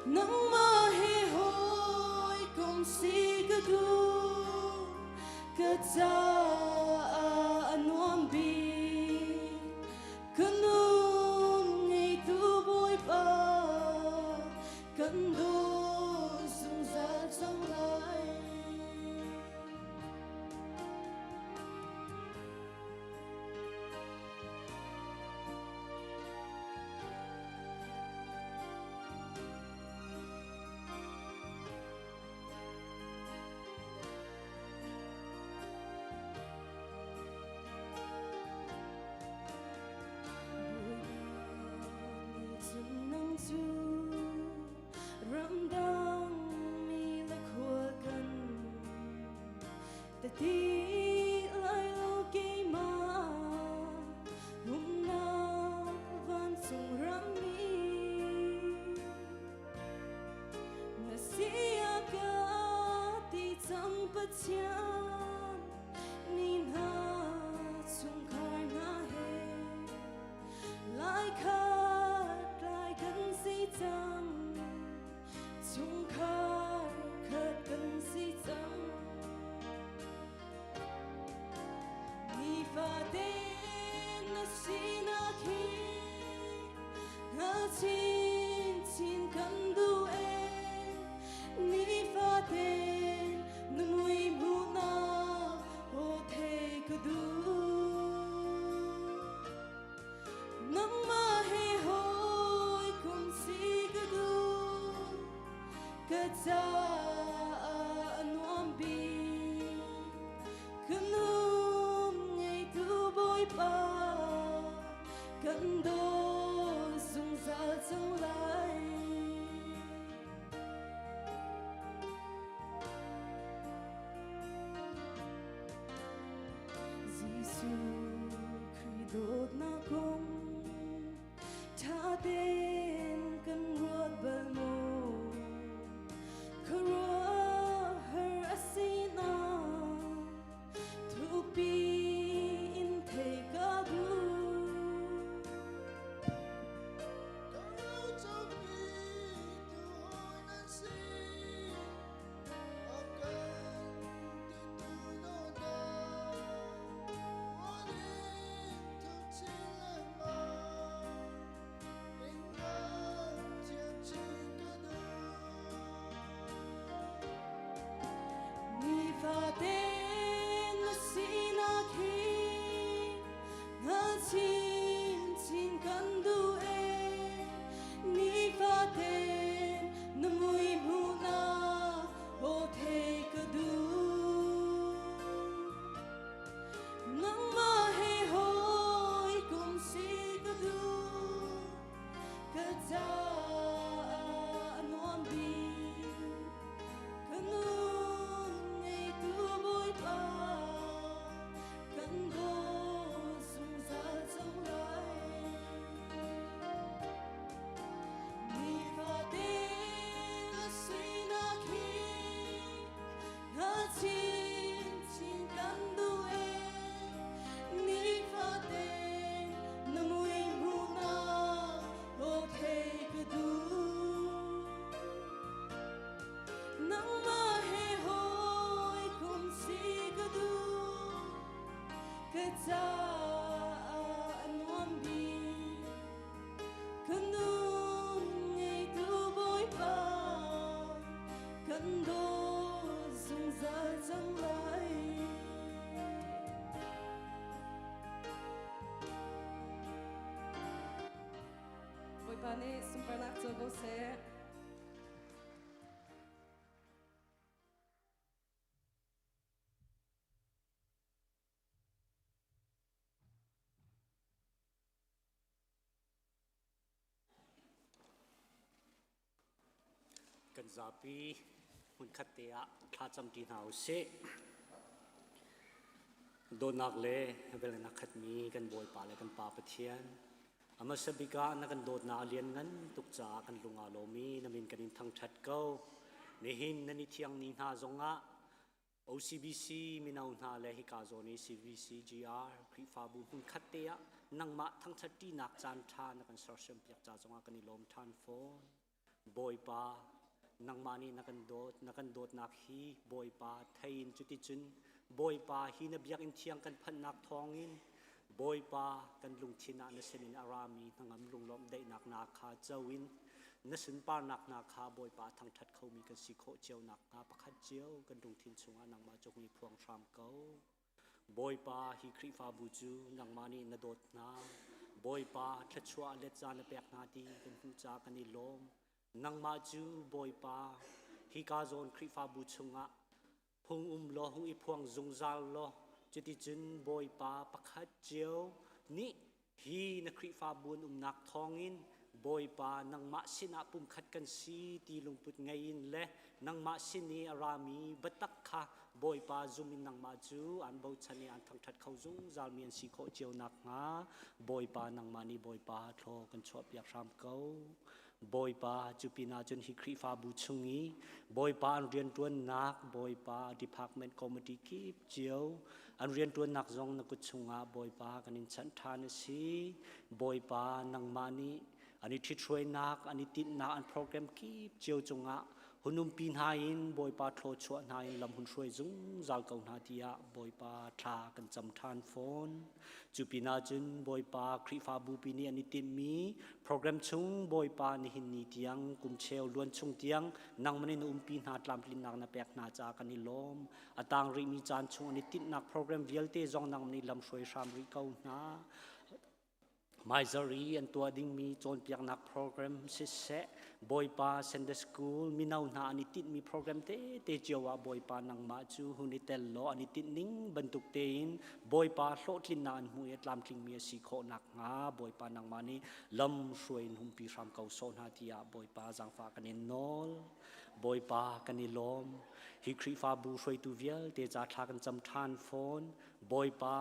Nangmah he hawikom si ka duh, ka caah a nuam bik. Ka nun ngeitu Bawipa, kan dawt zungzal cang lai. Nang cu ramdang mi le khual kan Tati lai lo keimah umnak vancung rammi na sia ka ti cang Pathian mi hna chungkhar hna he lai khat lai kan si cang Chungkhar khat kan si cang. Nifate na sinak hi hngal chinchin kan duh ee. Nifate na mui hmuhnak aw thei ka duh. Nangmah he hawikom si ka duh, ka caah a nuam bik. Ka nun ngeitu Bawipa, kan dawt zungzal cang lai. Jesuh Khrih dawtnak kong ṭha tein kan ruat bal maw? Khuaruahhar a sinak thukpi in thei ka duh. Ka rocomi tu hawi nan si. Nifate na sinak hi hngal chinchin kan duh ee. Nifate na mui hmuhnak aw thei ka duh. Nangmah he hawikom si ka duh. Ka caah a nuam bik. Ka nun ngeitu Bawipa, kan dawt zungzal cang lai. Nifate na sinak hi hngal chinchin kan duh ee. Nifate na mui hmuhnak aw thei ka duh. Nangmah he hawikom si ka duh. Ka caah a nuam bik. Ka nun ngeitu Bawipa, kan dawt zungzal cang lai. Bawipa nih sunparnak co ko seh. Kan zapi hmunkhat te ah thlacam ṭi hna usih. Dawtnak le velnak khatmi kan Bawipa le kan Pa Pathian, a hmasa bik ah na kan dawtnak a lianngan tuk caah kan lung aa lawm i na min kan in thangṭhat ko. Nihin nan i thiang ni hna zongah OCBC mino hna le hika zawn i CBCGR Khrihfabu hmunkhat te ah nangmah thangṭhat ṭinak caan ṭha na kan sersiampiak ca zongah kan i lawm ṭhan fawn. Bawipa, nangmah nih na kan dawt, na kan dawtnak hi Bawipa thei in cuticun Bawipa hi na biakinn thiang kan phanhnak thawngin Bawipa kan lungthin ah na sinin a rami hnangam lunglawmh daihnak na kha co in na sunparnak hna kha Bawipa thangṭhat khomi kan si khawh cio nakhnga pakhat cio kan lungthin chungah nangmah cu hung i phuang hram ko. Bawipa, hi Khrihfabu cu nangmah nih na dawt hna. Bawipa, thluachuah letza na pek hna ti kan hmuh caah kan i lawm. Nangmah cu Bawipa, hika zawn Khrihfabu chungah hung um law hung i phuang zungzal law cuticun Bawipa pakhat cio nih Hi na Khrihfabu an umnak thawngin Bawipa nangmah sinah pumkhat kan si ti lungput ngei in le nangmah sin i a rami biatak kha Bawipa zum in nangmah cu an bochan i an thangṭhat kho zungzalmi an si khawh cio nakhnga Bawipa nangmah nih Bawipa thlaw kan chuahpiak hram ko. Bawipa cu pinah cun hi Khrihfabu chung i Bawipa an rianṭuannak Bawipa department committee kip cio an rianṭuannak zong na kut chungah Bawipa kan in chanh ṭhan a si. Bawipa nangmah nih an i ṭhithruainak an i tinhnak an program kip cio cungah hun umpi hna in Bawipa thlawchuah hna in lam hun hruai zungzal ko hna tiah Bawipa thla kan cam ṭhan fawn. Cu pinah cun Bawipa Khrihfabu pi nih an i timhmi program chung Bawipa nihin ni tiang kum cheu luan chung tiang nangmah nih na umpi hna tlamtlinnak na pek hna caah kan i lawm. A tang rihmi caan chung an i tinhnak program vialte zong nangmah nih lamhruai hram rih ko hna. Hmaizarh i an tuah dingmi cawnpiaknak program siseh, Bawipa Sunday School mino hna an i tinhmi program tete cio ah Bawipa nangmah cu hun i tel law an i tinh ning bantuk tein Bawipa hlawhtlinnak an hmuh i a tlamtlingmi a si khawh nakhnga Bawipa nangmah nih lam hruai in humpi hram ko sawh hna tiah Bawipa zaangfah kan in nawl. Bawipa kan i lawm. Hi Khrihfabu hruaitu vialte ca thla kan cam ṭhan fawn. Bawipa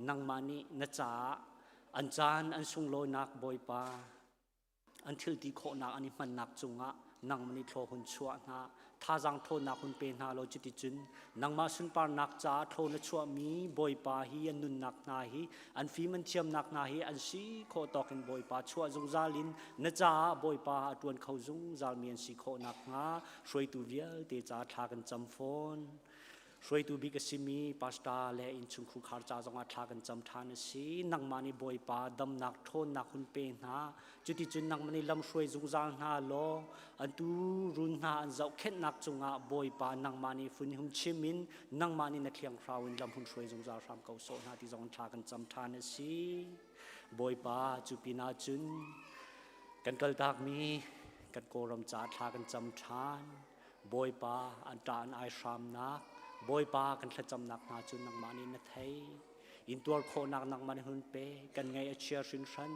nangmah nih na caah an caan an sunglawinak Bawipa an thil ti khawhnak an i hmannak cungah nangmah nih thlaw hun chuah hna thazaang ṭhawnnak hun pe hna law cuticun nangmah sunparnak caah thlaw na chuahmi Bawipa hi an nunnak hna hi an fim an thiamnak hna hi an si khawh tawk in Bawipa chuah zungzal in na caah Bawipa a ṭuan kho zungzalmi an si khawh nakhnga hruaitu vialte ca thla kan cam fawn. Hruaitu bik a simi pastor le innchungkhar ca zongah thla kan cam ṭhan a si. Nangmah nih Bawipa damnak ṭhawnnak hun pe hna. Cuticun nangmah nih lamhruai zungzal hna law an tuurun hna an zohkhenhnak cungah Bawipa nangmah nih fun hung chim in nangmah nih na thianghrau in lam hun hruai zungzal hram ko sawh hna ti zong thla kan cam ṭhan a si. Bawipa cu pinah cun kan kaltakmi kan Kawlram ca thla kan cam ṭhan. Bawipa an ṭah an ai hramnak Bawipa kan thlacamnak hna cu nangmah nih na thei intuar khawhnak nangmah nih hun pe kan ngaih a chia hrinhran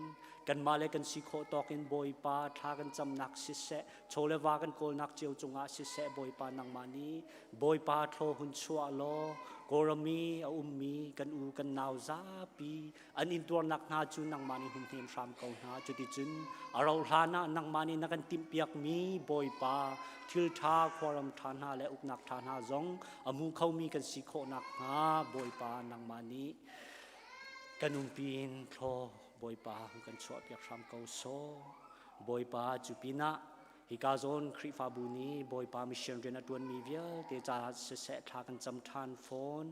kanmah le kan si khawh tawk in Bawipa thla kan camnak siseh chaw le va kan kawlnak cio cungah siseh Bawipa nangmah nih Bawipa thlaw hun chuah law Kawlram i a ummi kan u kan nau zapi an intuarnak hna cu nangmah nih hun hnem hram ko hna cuticun a rauh hlan ah nangmah nih na kan timhpiakmi Bawipa thil ṭha khuaram ṭha hna le uknak ṭha hna zong a hmu khomi kan si khawh nakhnga Bawipa nangmah nih kan umpi in thlaw Bawipa hun kan chuahpiak hram ko sawh Bawipa cu pinah hika zawn Khrihfabu nih Bawipa mission rian a ṭuanmi vialte caah siseh thla kan cam ṭhan fawn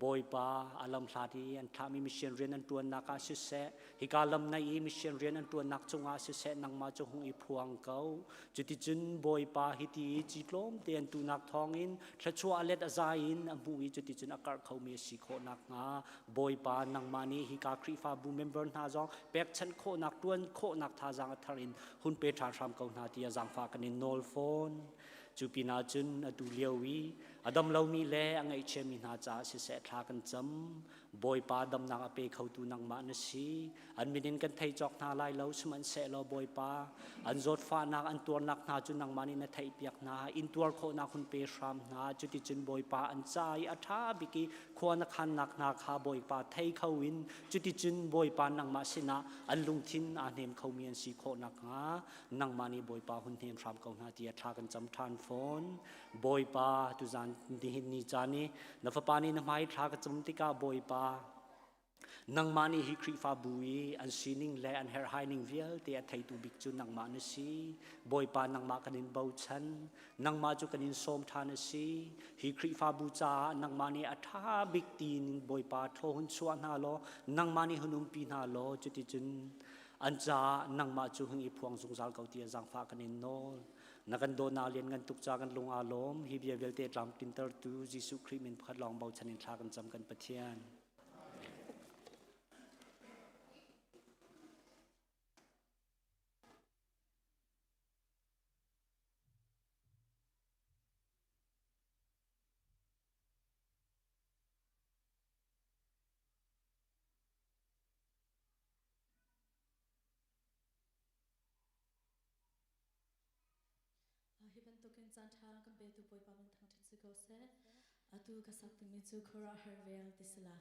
Bawipa a lamhlat i an thlahmi mission rian an ṭuannak ah siseh, hika lam naih i mission rian an ṭuannak cungah siseh, nangmah cu hung i phuang ko. Cuticun Bawipa hiti i ci tlawmte an tuhnak thawngin thluachuah a let a za in a hmuh i cuticun a karh khomi a si khawh nakhnga Bawipa nangmah nih hika Khrihfabu member hna zong pekchanh khawhnak, ṭuan khawhnak thazaang a thar in hun pe ṭhan hram ko hna tiah zaangfah kan in nawl fawn. Cu pinah cun atu lio i a dam lomi le a ngaihchiami hna caah siseh thla kan cam. Bawipa damnak a pe khotu nangmah na si. An min in kan thei cawk hna lai lo, sihmanhsehlaw Bawipa, an zawtfahnak an tuarnak hna cu nangmah nih na theihpiak hna. Intuar khawhnak hun pe hram hna. Cuticun Bawipa an ca i a ṭha bik i khua na khannak hna kha Bawipa thei kho in cuticun Bawipa nangmah sinah an lungthin aa hnem khomi an si khawh nakhnga nangmah nih Bawipa hun hnem hram ko hna tiah thla kan cam ṭhan fawn. Bawipa tuzan nihin ni caan i na fapa nih na hmai thla ka cam tikah Bawipa Nangmah nih hi Khrihfabu i an sining le an herhhai ning vialte a theitu bik cu nangmah na si. Bawipa nangmah kan in bochan. Nangmah cu kan in sawm ṭhan a si. Hi Khrihfabu caah nangmah nih a ṭha bik tiin Bawipa thaw hun chuah hna law nangmah nih hun umpi hna law cuticun an caah nangmah cu hung i phuang zungzal ko tiah zaangfah kan in nawl. Na kan dawtnak lian ngan tuk ca kan lung aa lawm. Hi bia vialte tlamtlintertu Jesuh Khrih min pakhat lawng bochan in thla kan cam kan Pathian. Hi bantukin caan ṭha kan petu Bawipa min thangṭhat si ko seh. Atu ka sak dingmi cu khuaruahhar vel ti si la.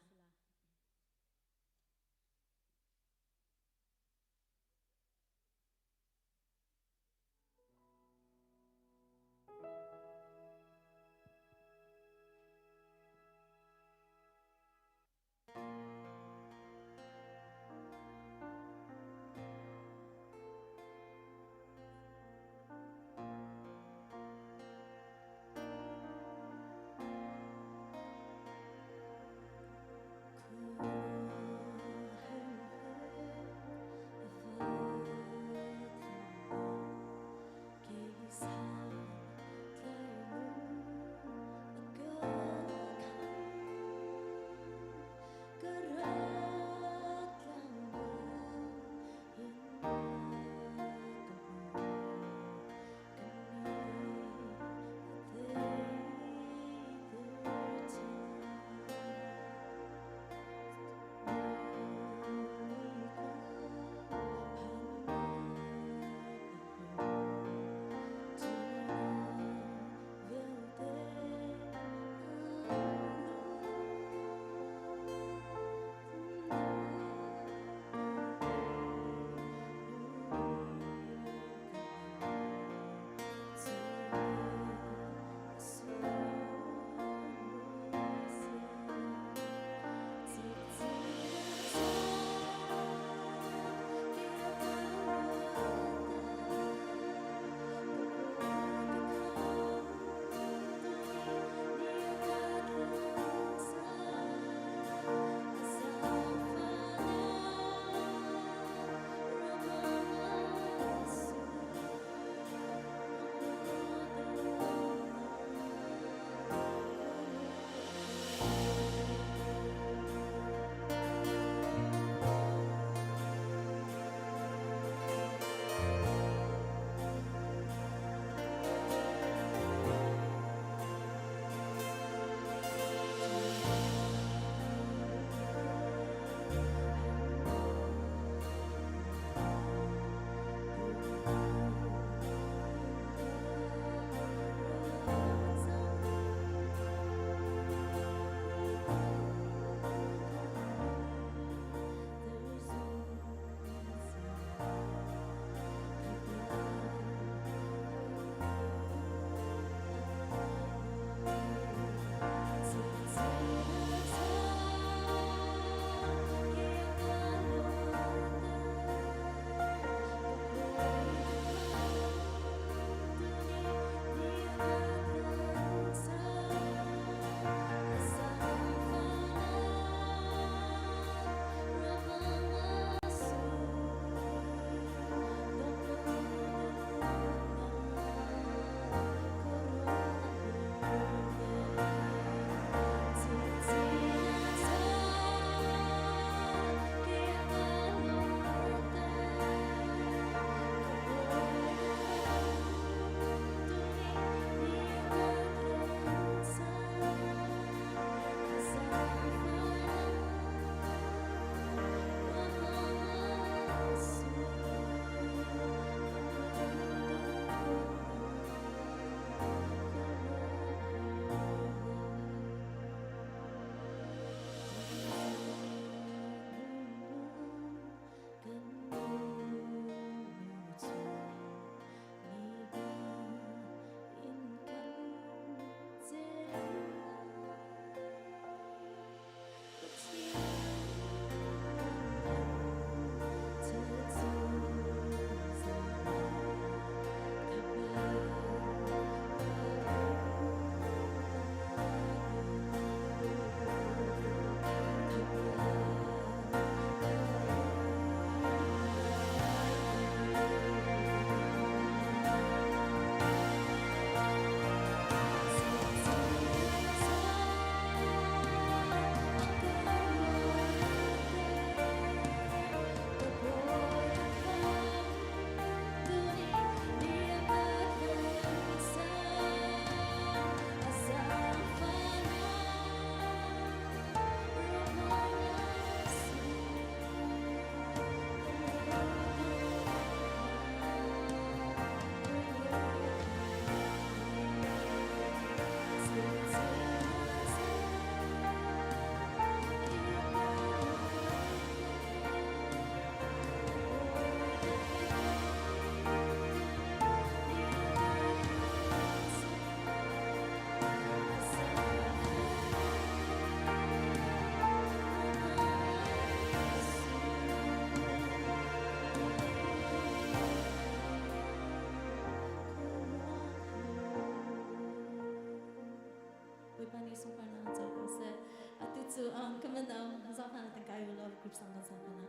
Worship song kan sa hna la.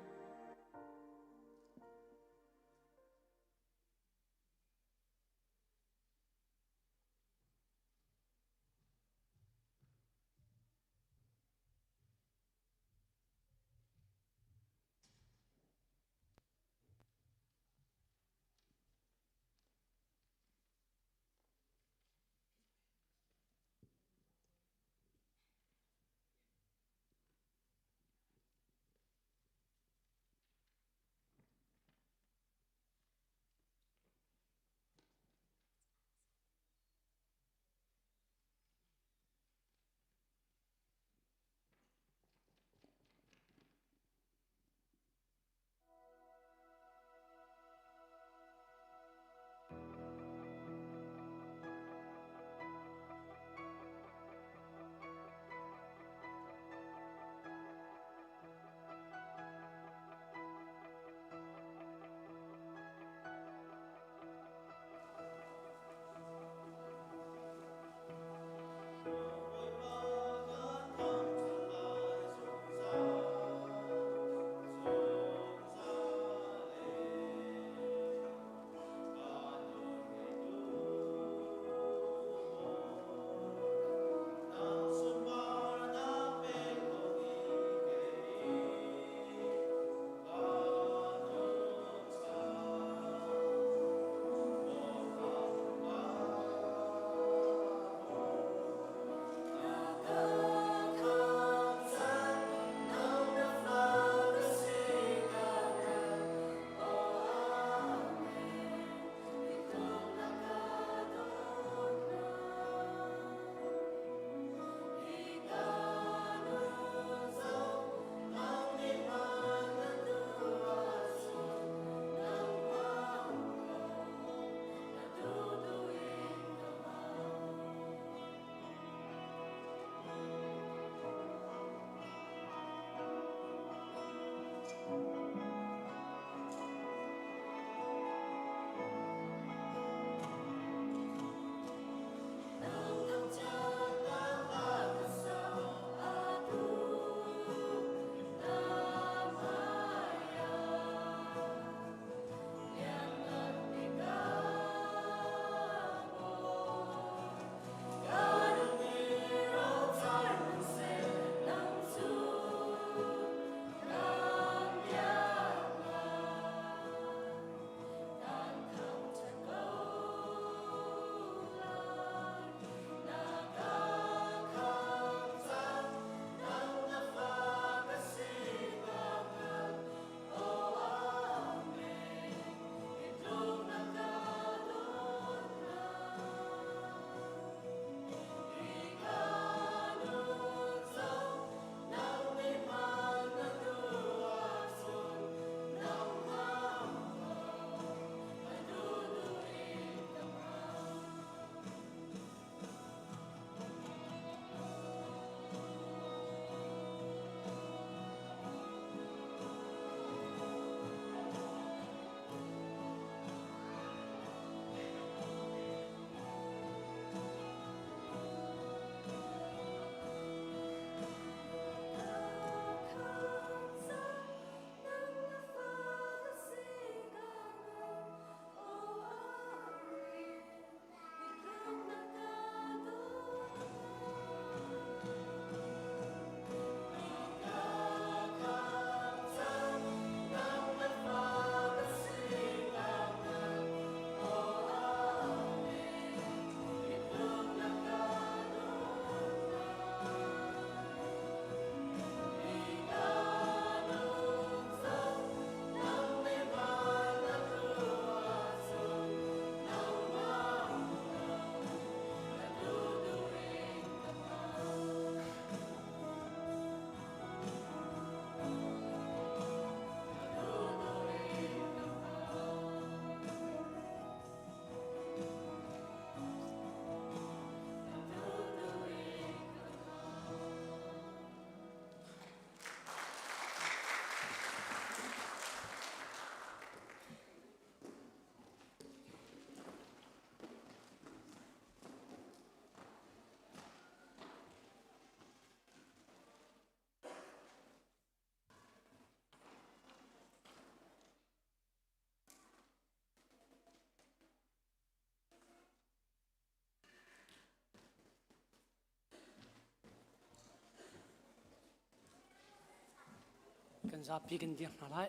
Kan zapi kan dir hna lai.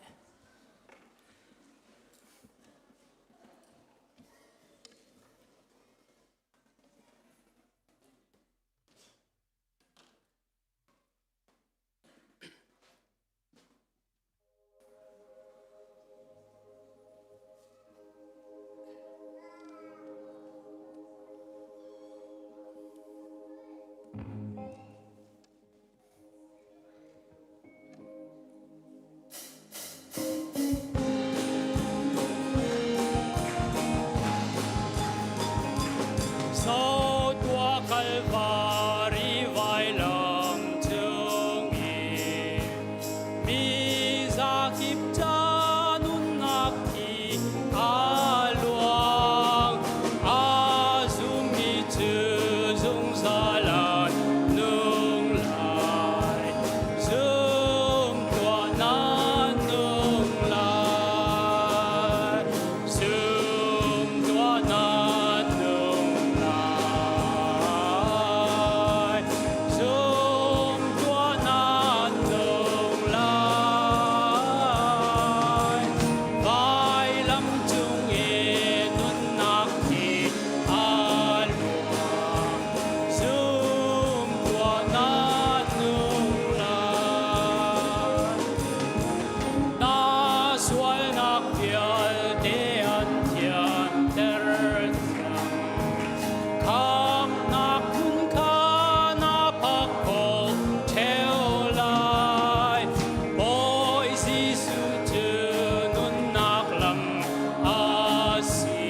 Tua Kalvari vailam cung i mi zakip ca nunnak thi a luang a zummi cu zungzal an nung lai zum tuah nan nung lai zum tuah nan nung lai zum tuah nan nung lai vailam cung i nunnak hi a luang zum tuah nan nung lai na sualnak vialte an thianter cang khamnak hmun kha na phak khawh ṭheo lai Bawi Jesuh cu nunnak lam a si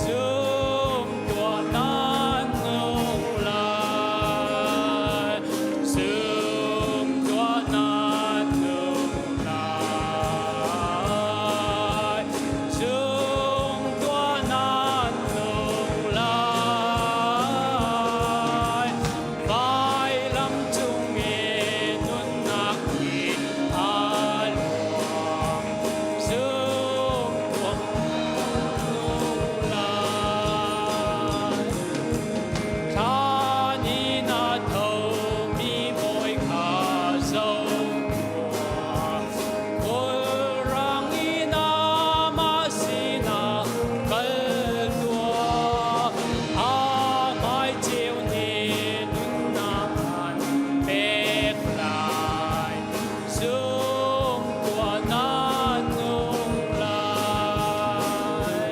zum tuah nan nung lai zum tuah nan nung lai zum tuah nan nung lai vailam cung i nunnak hi a luang zum tuah nung lai Thlan in a thomi bawi kha zoh tuah. Khulrang in amah sinah kal tuah. A hmai ceu nih nunnak an pek lai. Zum tuah nan nung lai.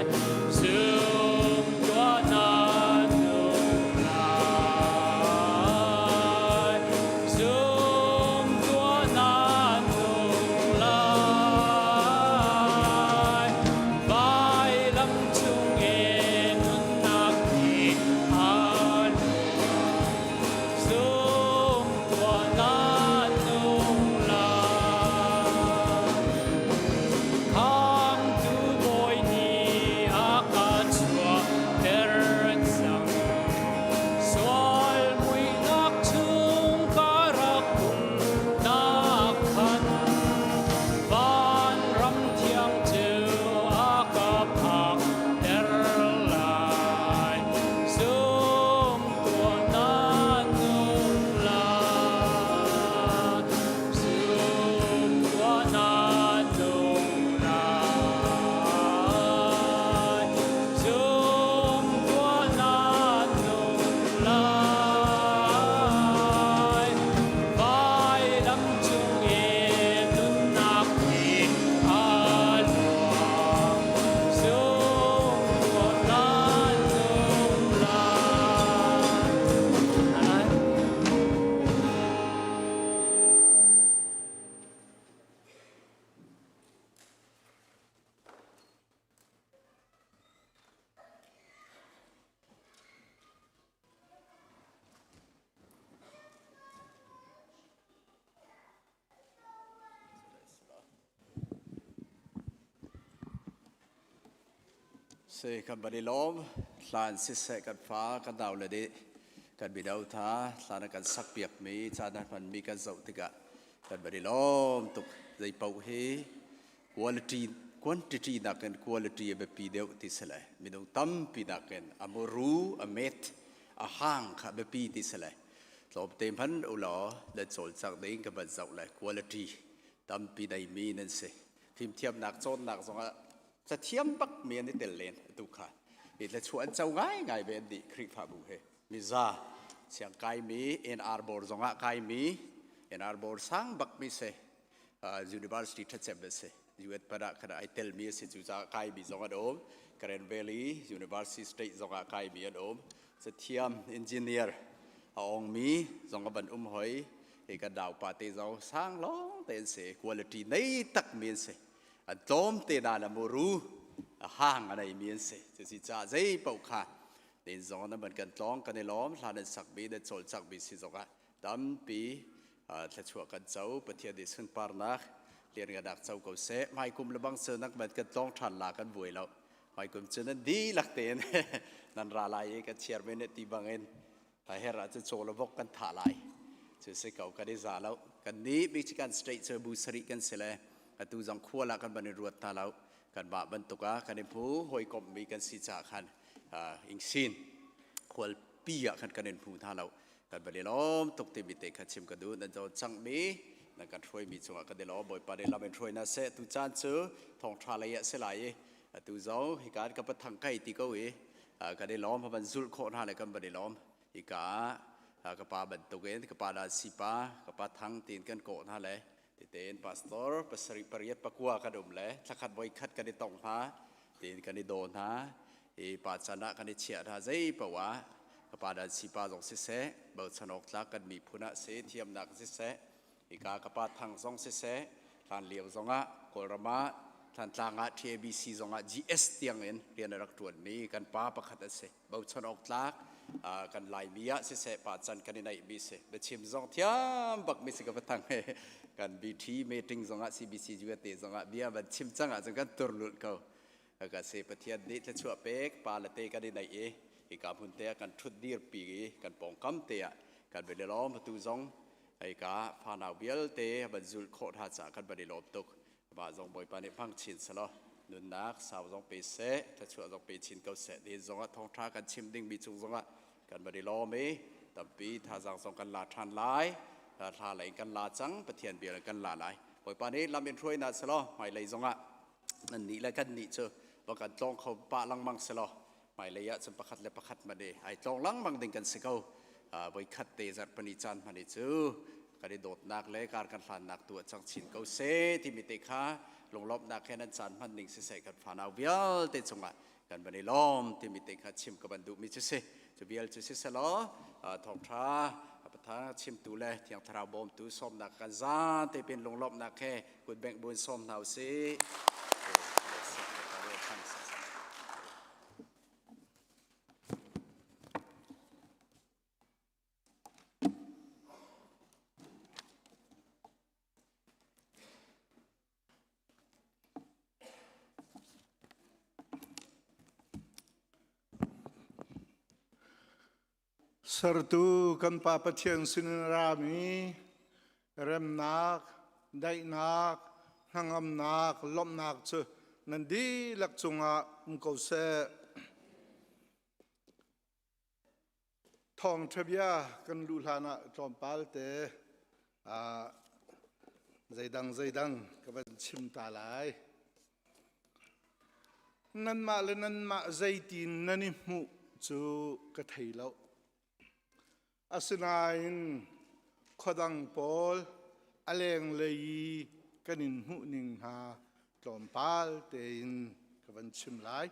Zum tuah nan nung lai. Zum tuah nan nung lai. Vailam cung i nunnak hi a luang. Zum tuah nan nung lai. Khamtu Bawi nih a ka chuahter cang. Sual muihnak chung ka rak umnak khan vanram thiang cu a ka phakter lai. Zum tuah nan nung lai. Zum tuah nan nung lai. Zum tuah nan nung lai. Vailam cung i nunnak hi a luang. Zum tuah nan nung lai. Si kan van i lawm hlan siseh kan fa kan nau le nih kan mino tha hlan ah kan sak piakmi caan a hmanmi kan zoh tikah kan van i lawm tuk zei paoh hi quality quantity nakin quality a biapi deuh ti si le minung tampi nakin a muru a met a hang kha biapi ti si le tlawmte hman u law nan cawlcangh ding ka van zoh le quality. Tampi deimi nan si. Fimthiamnak cawnnak zongah cathiam bak mi an i tel len atu kha. Hi thlachuah an co ngaingai ve an dih Khrihfabu he. Miza siang kaimi NR bor zongah kaimi NR bor sang bak mi si. University ṭhacem a si. US pada khan ai telmi a si cu caah kaimi zong an um. Karen Valley University State zongah kaimi an um. Cathiam engineer a ongmi zong a van um hoi. Hi kan naupa te zong sang lawng te an si. Quality nei takmi an si. An tlawm te na na muru a hang a neimi an si. Cusi caah zei paoh kha nin zong na man kan tlawng kan i lawm hlan an sakmi nan cawlcangmi si zongah tampi thluachuah kan co Pathian nih sunparnak liannganak co ko seh hmaikum le bang cu nak man kan tlawng ṭhan la kan buai lo hmaikum cu nan dihlak tein nan ra lai i kan chairman nih ti bangin her ah cu caw le vok kan thah lai cu si ko kan i za lo kan nih Michigan State cu bu sarih kan si le atu zong khual ah kan ban i ruat ta lo kan mah bantuk ah kan i hmu hawikomh mi kan si caah khan ingsin khual pi ah khan kan in hmu hna lo Kan van i lawm tuk timi te kha chim ka duh. Nan cawn cangmi, nan kan hruaimi cungah kan i lawm. Bawipa nih lam in hruai hna seh. Tu caan cu thawngṭha lei ah si lai i atu zong hika ka pathang kai ti ko i kan i lawm. Van zulh khawh hna le kan van i lawm. Hika ah ka pa bantukin ka pa dan sipa, ka pa thang tiin kan kawh hna le titein pastor pasarih pariat pakua kan um le thlakhat voikhat kan i tong hna tiin kan i daw hna i pa can ah kan i chiah hna zei paoh ah ka pa dan sipa zong siseh bochan awk tlak kan miphun ah si thiamnak siseh hika ka pa thang zong siseh hlan lio zongah kawlram ah Thantlang ah TABC zongah GS tiang in rian a rak ṭuanmi kan pa pakhat a si bochan awk tlak kan Laimi ah siseh pa can kan i neihmi si biachim zong thiam bak mi si ka pathang he kan BT meeting zongah CBC te zongah bia van chim cang ahcun kan tur lulh ko ka se Pathian nih thluachuah pek pa le te kan i neih i hika hmun te ah kan ṭhut dir pi i kan pawngkam te ah kan van i lawm atu zong hika fanau vialte van zulh khawh hna caah kan van i lawm tuk Mah zong Bawipa nih hmang chin selaw nunnak sau zong pe seh, thluachuah zong pe chin ko seh. Nihin zongah thawngṭha kan chim dingmi cung zongah kan van i lawm i tampi thazaang zong kan la ṭhan lai. Hla lei in kan la cang, Pathian bia in kan la lai. Bawipa nih lam in hruai hna selaw hmailei zongah nan nih le kan nih cu va kan tlawng kho pah lengmang selaw hmailei ah cun pakhat le pakhat hmanh i ai tlawng lengmang ding kan si ko. Voikhat te zarhpini caan hmanh i cu kan i dawtnak le kar kan hlannak tu ah cang chin ko seh timi te kha lunglawmhnak he nan caan hman ning siseh kan fanau vialte cungah kan van i lawm timi te kha chim ka van duhmi cu si cu vial cu si selaw thawngṭha patha chimtu le thiang thlarau bawmtu sawmnak kan zate pin lunglawmhnak he kutbengh buin sawm hna usih. Sertu kan Pa Pathian sinin rami remnak, daihnak, hnangamnak, lawmhnak cu nan dihlak cungah um ko seh. Thawngṭha bia kan luh hlan ah tlawmpal te zeidang zeidang ka van chim ta lai. Nanmah le nanmah zeitin nan i hmuh cu ka thei lo. Asinain khuadang pawl a lenglei i kan in hmuh ning hna tlawmpal tein ka van chim lai.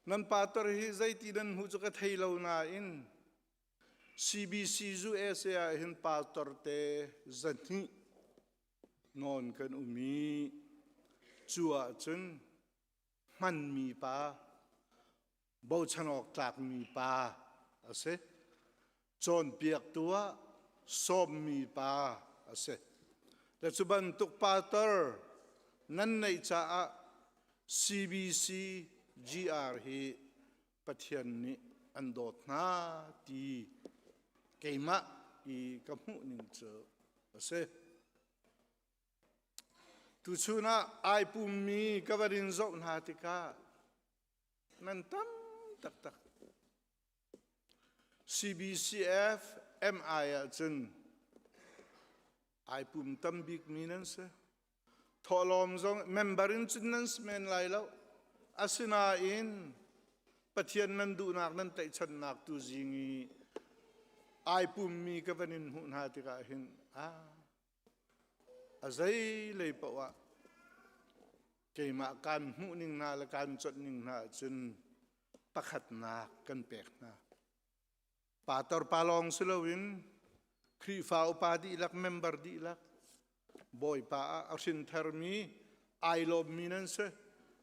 Nan pastor hi zeiti nan hmuh cu ka thei lo nain CBC USA ah hin pastor te zahnih nawn kan um i cu ahcun hmanmi pa bochan awk tlakmi pa a si. Cawnpiaktu ah sawmmi pa a si. Le cu bantuk pastor nan neih caah CBC GR hi Pathian nih an dawt hna ti keimah i ka hmuh ning cu a si. Tuchun ah ai pummi ka van in zoh hna tikah nan tam taktak. CBCF MI ahcun. Ai pum tam bikmi nan si. Thawhlawm zong member in cun nan si men lai lo. Asinain Pathian nan duhnak nan tlaihchannak tu zing i ai pummi ka van in hmuh hna tikah hin ah a zei lei paoh ah keimah kaan hmuh ning hna le kaan conh ning hna ahcun pakhatnak kan pek hna. Pator pa lawng si loin Khrihfa upa dihlak, member dihlak, Bawipa ah a hrin tharmi, ai lawmmi nan si.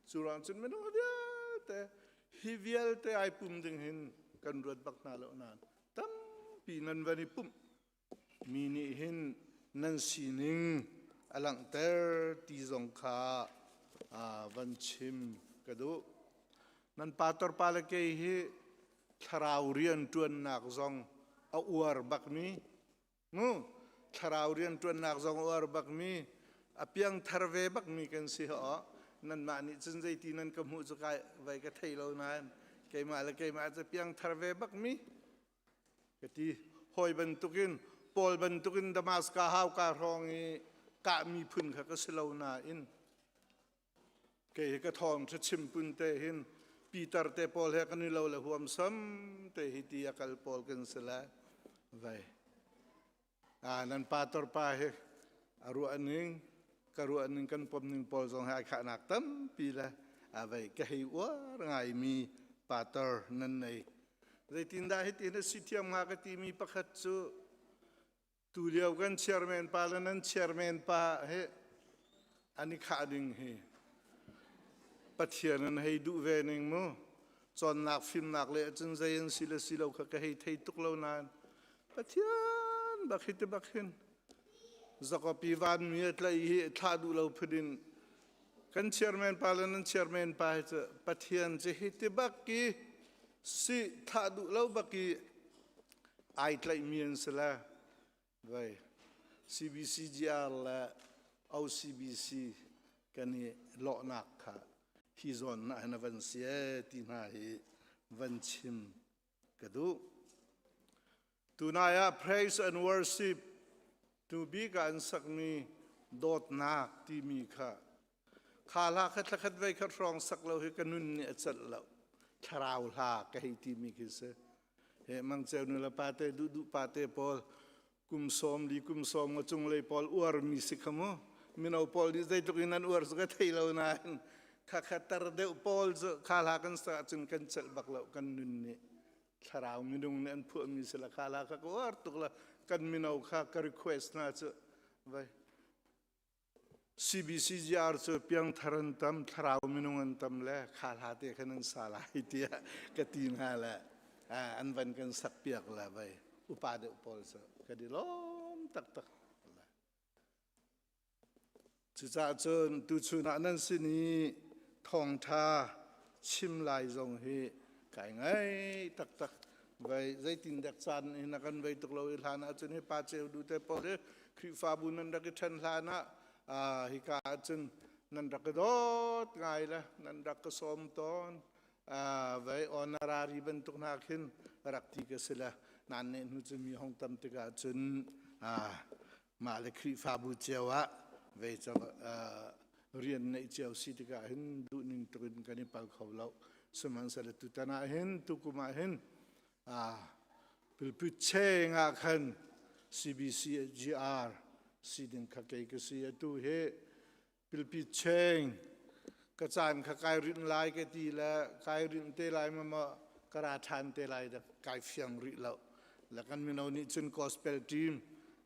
Cu ruang cun minung vialte hi vialte ai pum ding hin kan ruat bak hna lo nain tampi nan van i pumh mi nih hin nan sining a langhter ti zong kha van chim ka duh. Nan pastor pa le kei hi thlarau rian ṭuannak zong a uar bakmi mu thlarau rian ṭuannak zong a uar bakmi a piangthar ve bakmi kan si ho nanmah nih cun zeiti nan ka hmuh cu kai vai ka thei lo nain keimah le keimah cu piangthar ve bakmi Ka ti. Hawi bantukin Paul bantukin Damaskas hauka hrawng i kahmi phun kha ka si lo nain kei hi ka thawng ṭha chim pun te hin Peter te pawl he kan i lo le huamsam te hi ti a kal pawl kan si lai. Vai. Ah, nan pastor pa hi a ruah ning ka ruah ning kan pom ning pawl zong he ai khahnak tampi le a vei ka hei uar ngaimi pastor nan nei. Zeitindah hitin a si thiam hnga ka timi pakhat cu tu lio kan chairman pa le nan chairman pa hi an i khah ding hi Pathian an hei duh ve ning mu cawnnak fimnak le cun zei an si le si lo kha ka hei thei tuk lo nain Pathian bak hi ti bak hin zakopi vanmi a tlai hi thlah duh lo phun in kan chairman pa le nan chairman pa hi cu Pathian cu hi ti bak i si thlah duh lo bak i ai tlaihmi an si le Vai CBCGR le OCBC kan i lawhnak kha hi zawn ah hin a van si ee ti hna hi van chim ka duh. Tunai ah praise and worship tu bik ah an sakmi dawtnak timi kha kha hla kha thlakhat vei khat hrawng sak lo hi ka nun nih a celh lo. Thlarau hla ka hei timi khi si. He mang ceu nu le pa te duh duh pa te pawl kum sawm li kum sawm nga cung lei pawl uar mi si kha mu mino pawl nih zeitluk in an uar cu ka thei lo nain kha kha tar deuh pawl cu kha hla kan sa ahcun kan celh bak lo kan nun nih thlarau minung nih an phuah mi si la kha hla kha ka uar tuk la kan mino kha ka request hna cu vai CBCGR cu piangthar an tam, thlarau minung an tam le kha hla te khan an sa lai tiah ka ti hna le an van kan sak piak le vai upa deuh pawl cu ka di lawm taktak. Cucaah cun tuchun ah nan sin i thawngṭha chim lai zong hi kai ngai taktak. Vai zeitin dek caan in a kan vei tuk lo i hlan ahcun hi pa ceu du te pawl hi Khrihfabu nan rak i ṭhen hlan ah hika ahcun nan rak i dawt ngai le nan rak ka sawm tawn. Vai honorary bantuk hna khin rak ti ka si le nan ne hnu cu mi hong tam tikah cun mah le Khrihfabu cio ah vei rian neih cio si tikah hin duhning tuk in kan i pal kho lo. Sihmanhsehlaw tutan ah hin tukum ah hin pilpit cheng ah khan CBCGR si ding kha kei ka si atu hi pilpi cheng ka caan kha kai rinh lai ka ti le kai rinh te lai ma ma ka ra ṭhan te lai da kai fiang rih lo le kan mino nih cun gospel team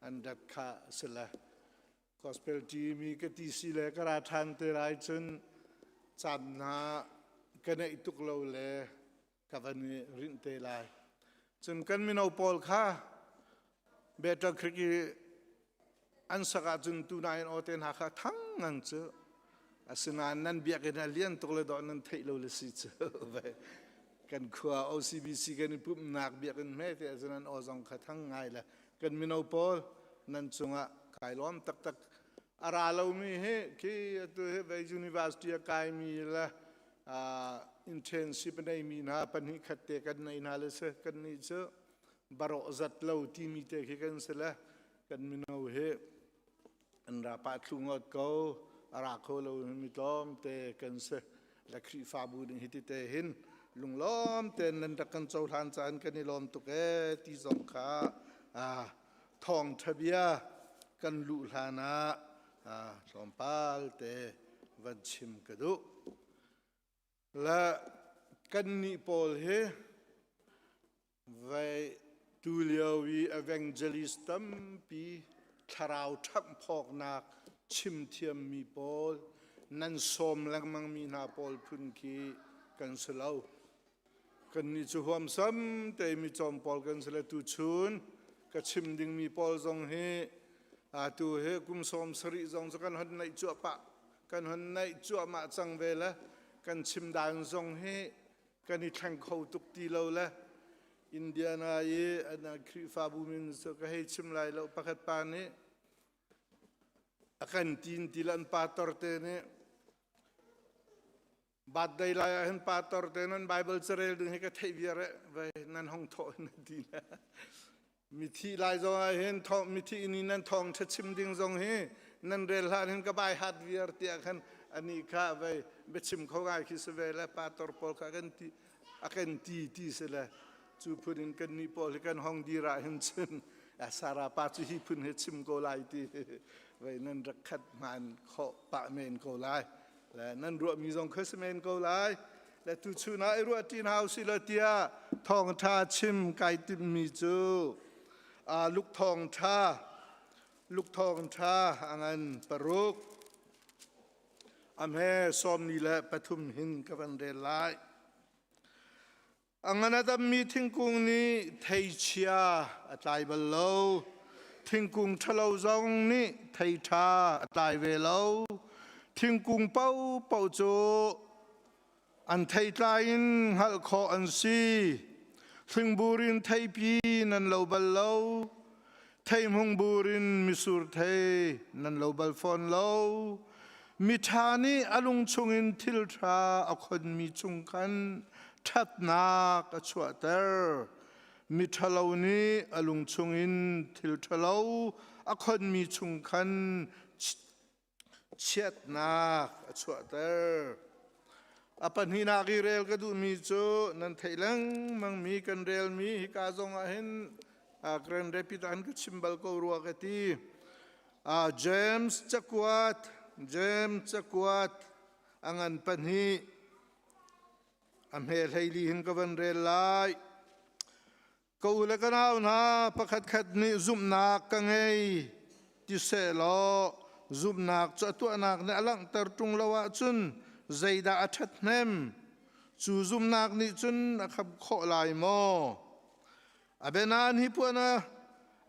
an rat kha si le gospel team i ka ti si le ka ra ṭhan te lai cun caan hna ka neih tuk lo le ka van i rinh te lai cun kan mino pawl kha Battle Creek i an sak ahcun tunain aw te hna kha thang ngang cu asinain nan biakinn a lian tuk le dawh nan theih lo le si cu kan khua OCBC kan i pumhnak biakinn hme te ahcun an aw zong kha thang ngai le kan mino pawl nan cungah kai lawm taktak a ra lomi hi khi atu hi vei university a kaimi le internship a neimi hna pahnih khat te kan nei hna le si kan nih cu barawh zat lo timi te khi kan si le kan mino hi. An ra pah thlu ngot ko. A ra kho lo mi tlawmte kan si. Le Khrihfabu ding hi tite hin lunglawm tein nan rak kan cohlan caan kan i lawm tuk ee ti zong kha thawngṭha bia kan luh hlan ah tlawmpal te van chim ka duh. Le kannih pawl hi Vai tulio i evangelist tampi thlarau ṭhanghphawknak chimthiammi pawl nan sawm lengmangmi hna pawl phun khi kan si lo. Kannih cu huamsam te mi cawm pawl kan si le tuchun ka chim dingmi pawl zong hi atu hi kum 70 zong cu kan hon naih cuahpah kan hon naih cuahmah cang ve le kan chim dan zong hi kan i thleng kho tuk ti lo le Indiana i an Khrihfabu min cu ka hei chim lai lo pakhat pa nih a kan tin ti lan pastor te nih birthday lai ah hin pastor te nan Bible carel ding hi ka theih viar eh vai nan hong thawh na ti le Mithi lai zong ah hin mithi ni nan thawng ṭha chim ding zong hi nan rel hlan hin ka bai hat viar tiah khan ani kha vei biachim kho ngai khi si ve le pastor pawl kha kan ti a kan ti ti si le cu phun in kan nih pawl hi kan hong dir ah hin cun Sara pa cu hi phun hi chim ko lai ti vei nan rak khat hmaan khawh pah men ko lai le nan ruahmi zong kha si men ko lai le tuchun ah i ruah ṭin hau si lo tiah thawngṭha chim kai timhmi cu Luke thawngṭha Luke thawngṭha a ngan paruk a hme 43 hin ka van rel lai. A ngan a dammi thingkung nih theichia a tlai bal lo. Thingkung ṭhalo zong nih thei ṭha a tlai ve lo. Thingkung paohpaoh cu an theitlai in hngalh khawh an si. Thlingbur in theipi nan lo bal lo. Theihmung bur in misur thei nan lo bal fawn lo. Miṭha nih a lung chungin thil ṭha a khonmi chung khan ṭhatnak a chuahter. Miṭhalo nih a lung chungin thil ṭhalo a khonmi chung khan chiatnak a chuahter. A pahnihnak i rel ka duhmi cu nan theih lengmangmi kan relmi hika zong ah hin Grand Rapid an ka chim bal ko rua ka ti. James cakuat James cakuat a ngan pahnih a hme hleili hin ka van rel lai. Ka u le ka nau hna, pakhatkhat nih zumhnak ka ngei ti sehlaw zumhnak cu a tuahnak nih a langhter ṭung lo ahcun zeidah a ṭhathnem? Cu zumhnak nih cun a khamh khawh lai maw? A bianan hi puan a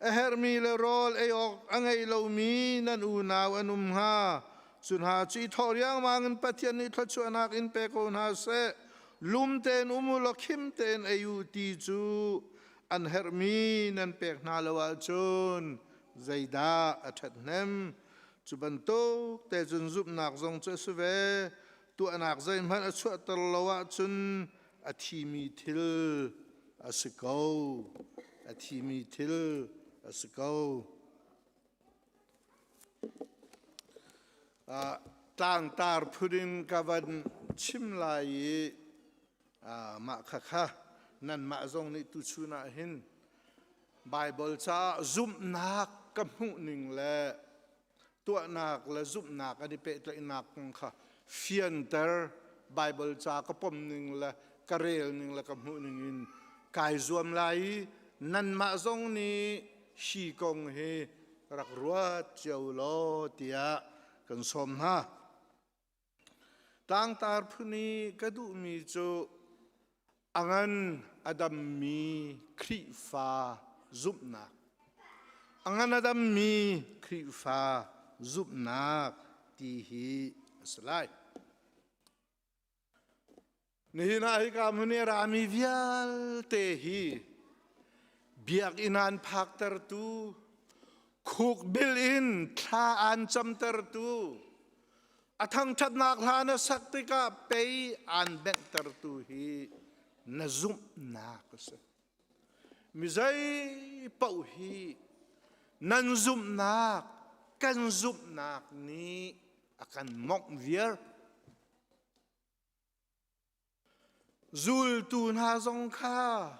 a herhmi le rawl ei awk a ngei lomi nan unau an um hnga. Cu hna cu i thawh riangmang in Pathian nih thluachuahnak in pe ko hna seh. Lum tein um u law khim tein ei u ti cu an herhmi nan pek hna lo ahcun zeidah a ṭhathnem? Cu bantuk te cun zumhnak zong cu a si ve. Tuahnak zeihmanh a chuahter lo ahcun a thimi thil a si ko. A thimi thil a si ko. Tlangtar phun in ka van chim lai i mah khakha nanmah zong nih tuchun ah hin Baibal caah zumhnak ka hmuh ning le tuahnak le zumhnak an i pehtlaihnak kong kha fianter Baibal ca ka pom ning le ka rel ning le ka hmuh ning in kai zuam lai i nanmah zong nih hi kong hi rak ruat cio law tiah kan sawm hna. Tlangtar phun i ka duhmi cu a ngan a dammi Khrihfa zumhnak. A ngan a dammi Khrihfa zumhnak ti hi a si lai. Nihin ah hika hmun i rami vialte hi biakinn an phaktertu, khukbil in thla an camtertu, a thangṭhatnak hla na sak tikah pei aan benghtertu hi na zumhnak a si. Mi zei paoh hi nan zumhnak. Kan zumhnak nih a kan mongh viar. Zultu hna zong kha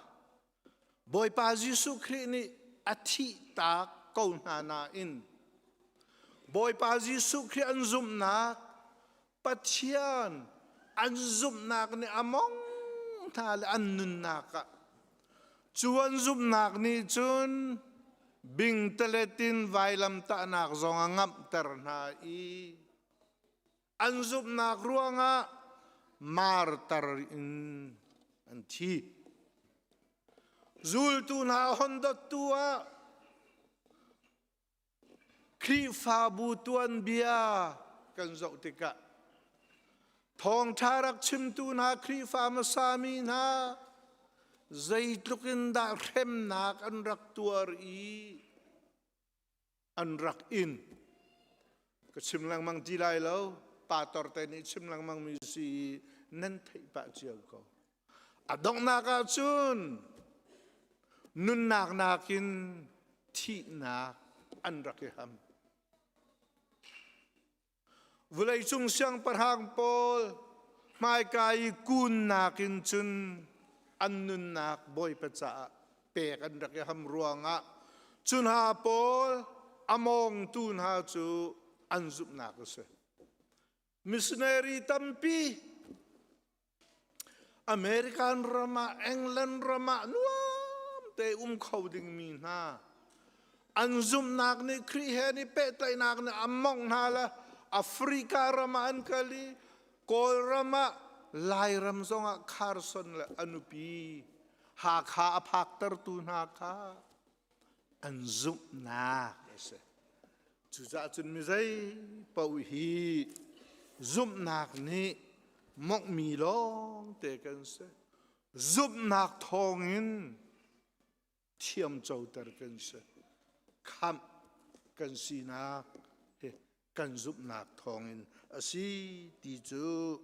Bawipa Jesuh Khrih nih a thihtak ko hna nain Bawipa Jesuh Khrih an zumhnak Pathian an zumhnak nih a mong hna le an nunnak ah cu an zumhnak nih cun bingtalet in vailamtahnak zong a ngamhter hna i an zumhnak ruangah martar in an thi. Zultu hna hon dottu ah Khrihfabu tuanbia kan zoh tikah thawngṭha rak chimtu hna Khrihfa hmasa mi hna zeitluk in dah hremnak an rak tuar i an rak in. Ka chim lengmang ti lai lo, pastor te nih chim lengmang mi si i nan theih pah cio ko. A donghnak ah cun nunnak nakin thihnak an rak i ham. Vawleicung siangpahrang pawl hmaika i kunnak in cun an nunnak Bawipa caah pek an rak i ham ruangah cu hna pawl a mawngtu hna cu an zumhnak a si. Missionary tampi American ram ah England ram ah nuam te um kho dingmi hna an zumhnak nih Khrih he an i pehtlaihnak nih a mongh hna le Africa ram ah an kal i Kawlram ah Lairam zongah Carson le a nupi Hakha a phaktertu hna kha an zumhnak a si. Cucaah cun mi zei paoh hi zumhnak nih monghmi lawngte kan si. Zumhnak thawngin thiamcoter kan si. Khamh kan sinak hi kan zumhnak thawngin a si ti cu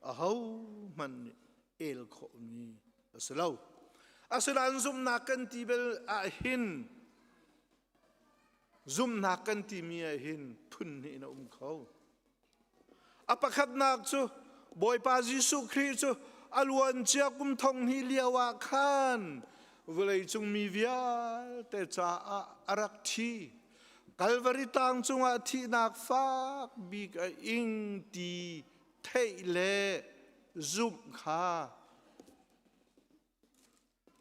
ahohmanh nih el khawhmi a si lo. Asinain zumhnak kan ti bel ahhin Zumhnak kan timi ah hin phun hnih in a um kho. A pakhatnak cu Bawipa Jesuh Khrih cu a luancia kum thong hnih lio ah khan vawleicung mi vialte caah a rak thi. Kalvari tlang cungah thihnak fak bik a ing ti theih le zumh kha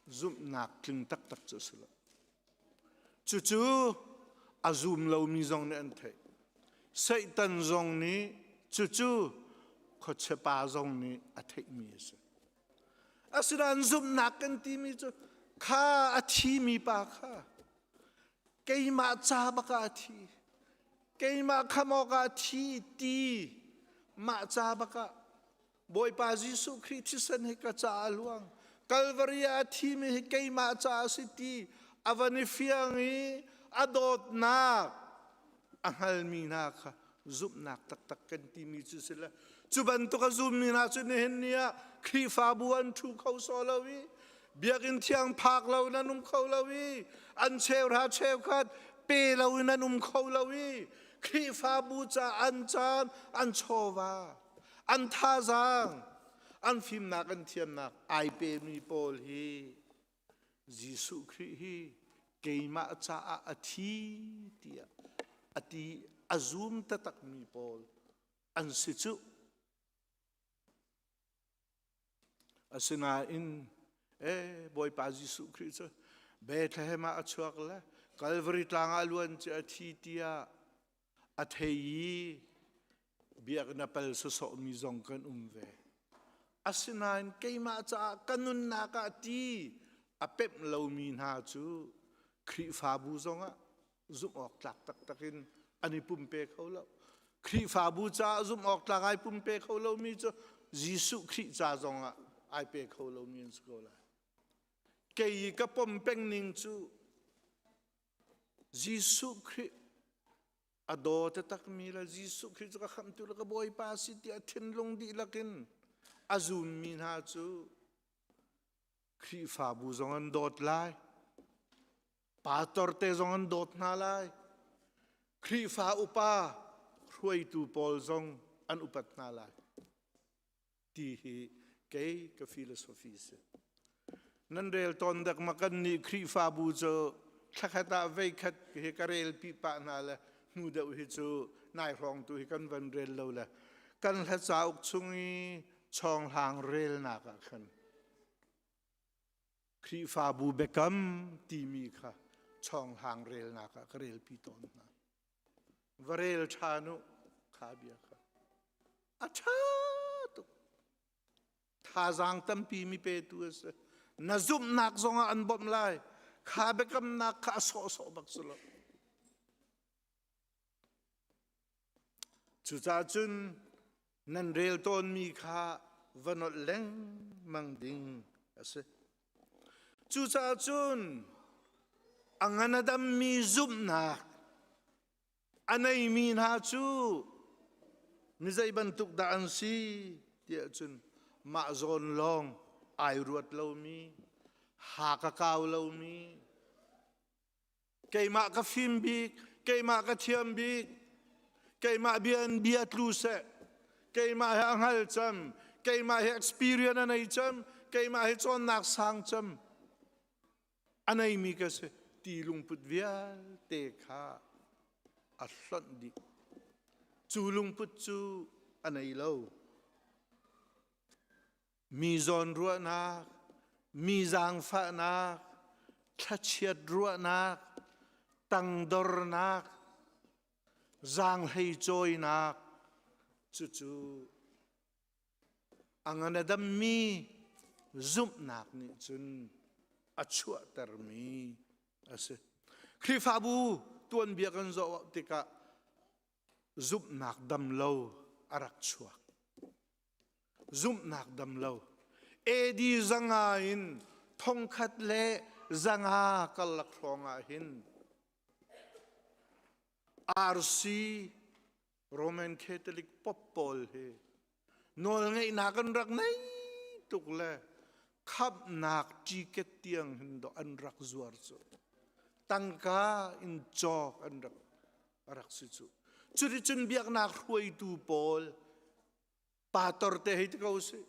zumhnak tling taktak cu a si lo. Cucu a zum lomi zong nih an theih. Satan zong nih cucu khuachia pa zong nih a theihmi a si. Asinain zumhnak kan timi cu kha a thimi pa kha keimah ca bak ah a thi. Keimah kham awkah a thi ti mah ca bak ah Bawipa Jesuh Khrih thisen hi ka caah a luang. Kalvari ah a thimi hi keimah caah a si ti a van i fiang i a dawtnak a hngalmi hna kha zumhnak taktak kan timi cu si le cu bantuk a zummi hna cu nihin ni ah Khrihfabu an ṭhu kho sawh lo i biakinn thiang phak lo in an um kho lo i an cheuhra cheukhat pe lo in an um kho lo i Khrihfabu ca an caan an chawva an thazaang an fimnak an thiamnak ai pemi pawl hi Jesuh Khrih hi keimah caah a thi tiah a ti a zum taktakmi pawl an si cuh. Asinain ee Bawipa Jesuh Khrih cu Bethlehem ah a chuak le Calvary tlang ah luan cu a thi tiah a thei i biakinn a pal sawsawhmi zong kan um ve. Asinain keimah caah ka nunnak ah ti a pemh lomi hna cu Khrihfabu zongah zumh awk tlak taktak in an i pumpe kho lo. Khrihfabu caah zumh awk tlak ai pumpe kho lomi cu Jesuh Khrih ca zongah ai pe kho lomi an si ko lai. Kei i ka pom peng ning cu Jesuh Khrih a daw taktakmi le Jesuh Khrih cu ka khamhtu le ka Bawipa a si tiah thinlung dihlak in a zummi hna cu Khrihfabu zong an dawt lai. Pastor te zong an dawt hna lai. Khrihfa upa hruaitu pawl zong an upat hna lai. Ti hi kei ka philosophy si. Nan rel tawn dak ma kan nih Khrihfabu cu thlakhat ah veikhat hi ka rel pi pah hna le hnu deuh hi cu nai hrawng tu hi kan van rel lo le kan hla cauk chung i chawnghlang relnak ah khan Khrihfabu biakam timi kha chawnghlang relnak ah ka relpi tawn hna. Va rel ṭhan u kha bia kha. A ṭha tuk. Thazaang tampi mi petu a si. Na zumhnak zongah an bawmh lai. Kha biakamnak kha a sawhsawh bak si lo. Cucaah cun nan rel tawnmi kha va nolh lengmang ding a si. Cucaah cun a ngan a dammi zumhnak a neimi hna cu mi zei bantuk dah an si tiah cun mah zawn lawng ai ruat lomi, ha ka kau lomi, keimah ka fim bik keimah ka thiam bik keimah bia in bia tlu seh keimah he a hngal cem keimah he experience a nei cem keimah he cawnnak sang cem a neimi ka si ti lungput vialte kha a hlonh dih cu lungput cu a nei lo Mi zawnruahnak, mi zaangfahnak, thlachiat ruahnak, tangdornak, zaanghlei cawinak, cucu a ngan a dammi zumhnak nih cun a chuahtermi a si. Khrihfabu tuanbia kan zoh tikah zumhnak dam lo a rak chuak. Zumhnak dam lo. AD zanga in thongkhat le zanga karlak hrawng ah hin RC Roman Catholic Pope pawl hi nawlngeihnak an rak nei tuk le khamhnak ticket tiang hin do an rak zuar cu tangka in cawk an rak a rak si cu. Cuticun biaknak hruaitu pawl pator te hei ti ko si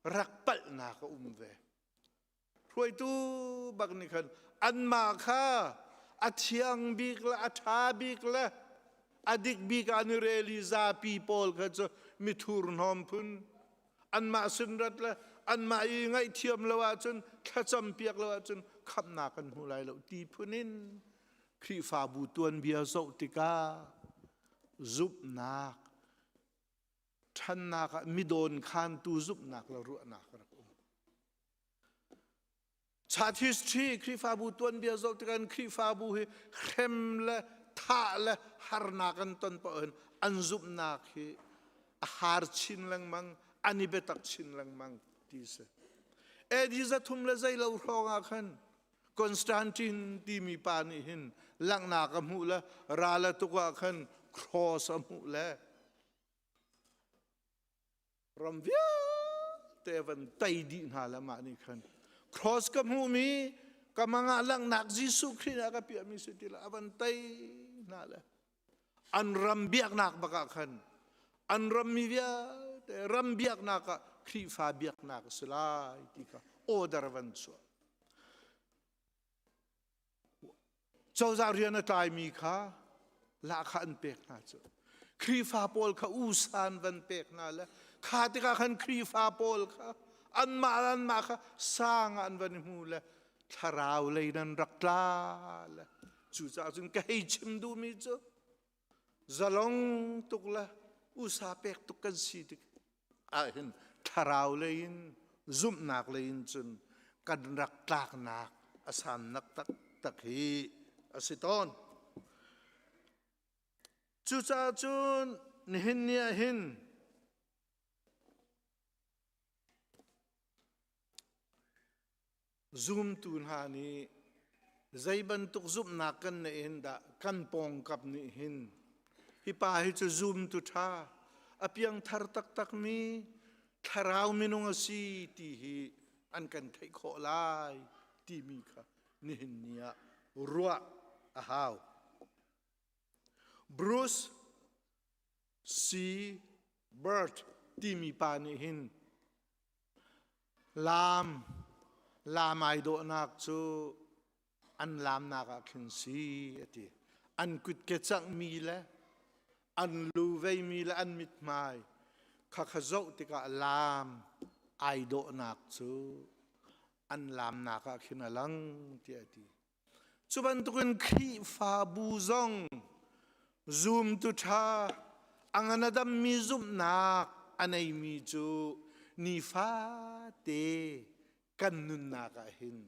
rak palhnak a um ve. Hruaitu bak nih khan anmah kha a thiang bik le a ṭha bik le a dik bik ah an i rel i zapi pawl kha cu mithur hnawm phun anmah sin rat le anmah i ngaihthiam lo ahcun thlacam piak lo ahcun khamhnak kan hmu lai lo ti phun in Khrihfabu tuanbia zoh tikah zumhnak ṭhannak ah midawn khantu zumhnak le ruahnak a rak um. Church history Khrihfabu tuanbia zoh tikah Khrihfabu hi hrem le thah le harnak an ton paoh hin an zumhnak hi a har chin lengmang an i biatak chin lengmang ti si. AD 300 le zei lo hrawng ah khan Constantine timi pa nih hin langhnak a hmuh le ral a tuk ah khan cross a hmuh le ram vialte van tei dih hna le mah nih khan cross ka hmuhmi ka mangah langhnak Jesuh Khrih nih a ka piahmi si ti le a van tei hna le an ram biaknak bak ah khan an rammi vialte ram biaknak ah Khrihfa biaknak a si lai ti kha order van chuah Cozah rian a tlaimi kha lahkhah an pek hna cu. Khrihfa pawl kha usa an van pek hna le kha tikah khan Khrihfa pawl kha anmah le anmah kha sang ah an van i hmu le thlarau lei nan rak tla le cucaah cun ka hei chim duhmi cu zalong tuk le usa pek tuk kan si tik ahhin thlarau lei in zumhnak lei in cun kan rak tlaknak a sannak taktak hi a si tawn. Cucaah cun nihin ni ah hin Zumtu hna nih zei bantuk zumhnak kan neih hin dah kan pawngkap nih hin hi pa hi cu zumtu ṭha a piangthar taktakmi thlarau minung a si ti hi an kan theih khawh lai timi kha nihin ni ah ruah a hau. Bruce C. Bird timi pa nih hin laam laam ai dawhnak cu an laamnak ah khin si a ti. An kutke cangmi le an lu veimi le an mithmai kha kha zoh tikah laam ai dawhnak cu an laamnak ah khin a lang tiah a ti. Cu bantukin Khrihfabu zong zumtu ṭha a ngan a dammi zumhnak a neimi cu nifate kan nunnak ah hin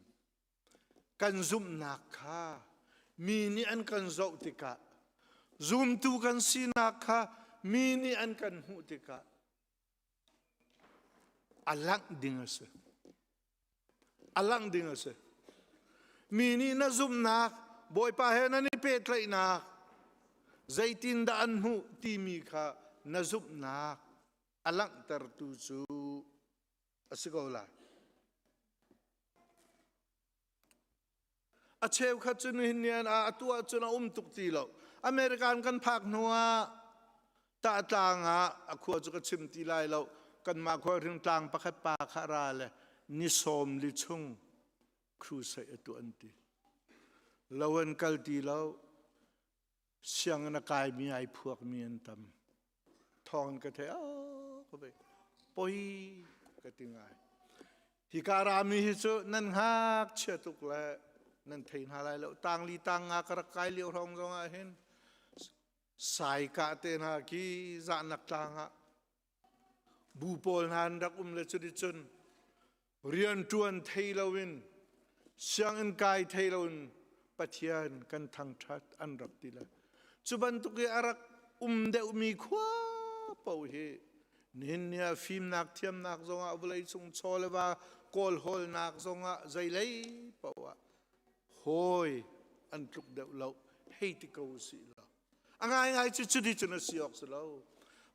kan zumhnak kha mi nih an kan zoh tikah zumtu kan sinak kha mi nih an kan hmuh tikah a langh ding a si. A langh ding a si. Mi nih na zumhnak Bawipa he nan i pehtlaihnak zeitindah an hmuh timi kha na zumhnak a langhtertu cu a si ko lai. A cheukhat cu nihin ni ah atu ahcun a um tuk ti lo. American kan phak hnu ah tahtlang ah a khua cu ka chim ti lai lo. Kanmah khua ringtlang pakhat pa kha ra le ni sawm li chung crusade a tuah an ti. Lo an kal ti lo. Sianginn a kaimi ai phuakmi an tam. Thawng ka thei ka ve poi ka ti ngai. Hi ka rami hi cu nan ngakchia tuk le nan thei hna lai lo. Tangli tang nga ka rak kai lio hrawng zong ah hin sai ka te hna khi zahnak tlang ah Bu pawl hna an rak um le cuticun rianṭuan thei loin sianginn kai thei loin Pathian kan thangṭhat an rak ti le cu bantuk i a rak um deuhmi khua paoh hi nihin ni ah fimnak thiamnak zongah vawleicung chaw le va kawlhawlnak zongah zeilei paoh ah hawi an tluk deuh lo hei ti ko usih law A ngaingai cu cuti cun a si awk si lo.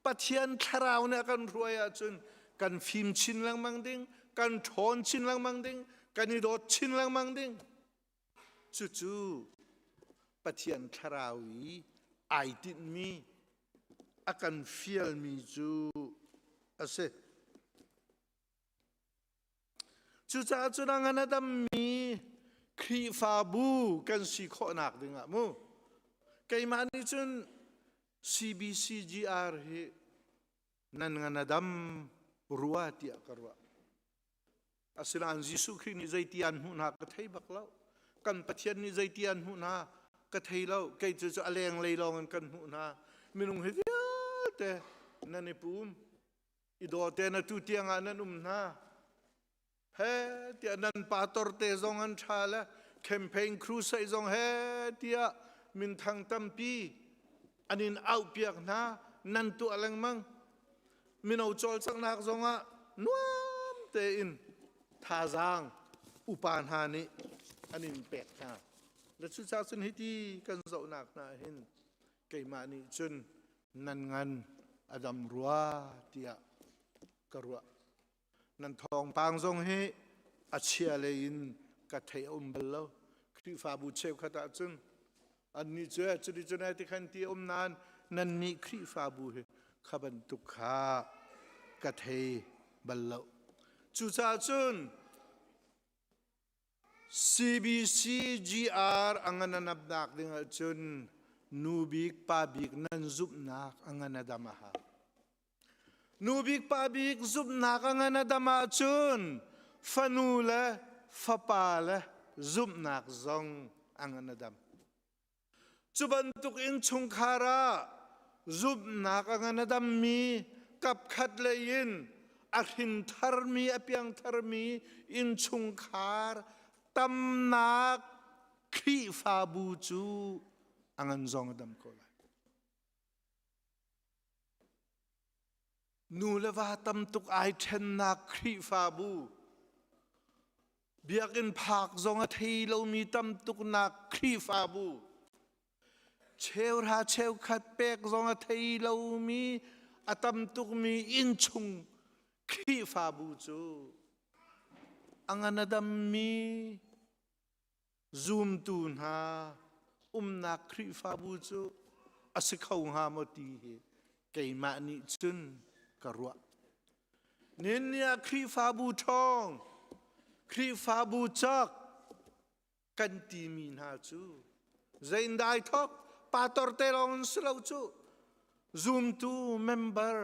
Pathian thlarau nih a kan hruai ahcun kan fim chin lengmang ding, kan ṭhawn chin lengmang ding, kan i dawt chin lengmang ding. Cucu Pathian thlarau i ai tinhmi, a kan fialmi cu a si. Cucaah cun a ngan a dammi Khrihfabu kan si khawhnak dingah mu keimah nih cun CBCGR hi nan ngan a dam rua tiah ka ruah. Asinain Jesuh Khrih nih zeiti an hmuh hna ka thei bak lo. Kan Pathian nih zeiti an hmuh hna ka thei lo. Kei cu cu a lenglei lawng in kan hmuh hna. Minung hi vialte nan i pum. I daw te na tu tiang ah nan um hna he tiah nan pastor te zong an ṭha le campaign crusade zong he tiah minthang tampi an in auhpiak hna nan tuah lengmang mino cawlcanghnak zong ah nuam tein thazaang upa hna nih an in pek hna le cucaah cun hiti kan zohnak hna hin keimah nih cun nan ngan a dam rua tiah ka ruah. Nan thawngpang zong hi a chia lei in ka thei a um bal lo. Khrihfabu cheukhat ahcun annih cu cuti cun ai ti khan ti a um nain nannih Khrihfabu hi kha bantuk kha ka thei bal lo. Cucaah cun CBCGR a ngan a napnak ding ahcun nu bik pa bik nan zumhnak a ngan a dam a hau. Nu bik pa bik zumhnak a ngan a dam ahcun fanu le fapa le zumhnak zong a ngan a dam. Cu bantuk innchungkhar ah zumhnak a ngan a dammi kapkhat lei in a hrin tharmi a piang tharmi innchungkhar tamnak Khrihfabu cu a ngan zong a dam ko lai. Nu le va tam tuk ai ṭhennak Khrihfabu Biakinn phak zong a thei lomi tam tuknak Khrihfabu cheuhra cheukhat pek zong a thei lomi a tam tukmi innchung Khrihfabu cu a ngan a dammi zumtu hna umnak Khrihfabu cu a. A si kho hnga maw ti hi keimah nih cun ka ruah. Nihin ni ah Khrihfabu ṭhawng, Khrihfabu cak kan timi hna cu zeindai thawk pastor te lawng in si lo cu zumtu member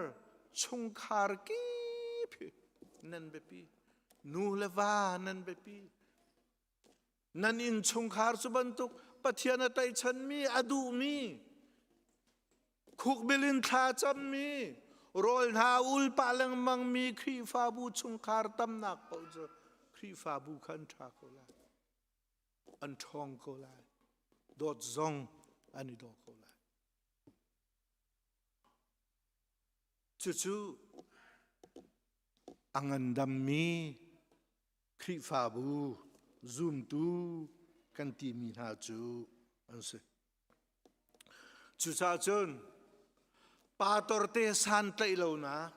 chungkhar kip hi nan biapi nu le va nan biapi Nan innchungkhar cu bantuk Pathian a tlaihchanmi, a duhmi, khukbil in thla cammi, rawl hna ul pah lengmangmi Khrihfabu chungkhar tamnak paoh cu Khrihfabu kha an ṭha ko lai. An ṭhawng ko lai. Dawt zong an i daw ko lai. Cucu a ngandammi Khrihfabu zumtu kan timi hna cu an si. Cucaah cun pastor te santlaih lonak,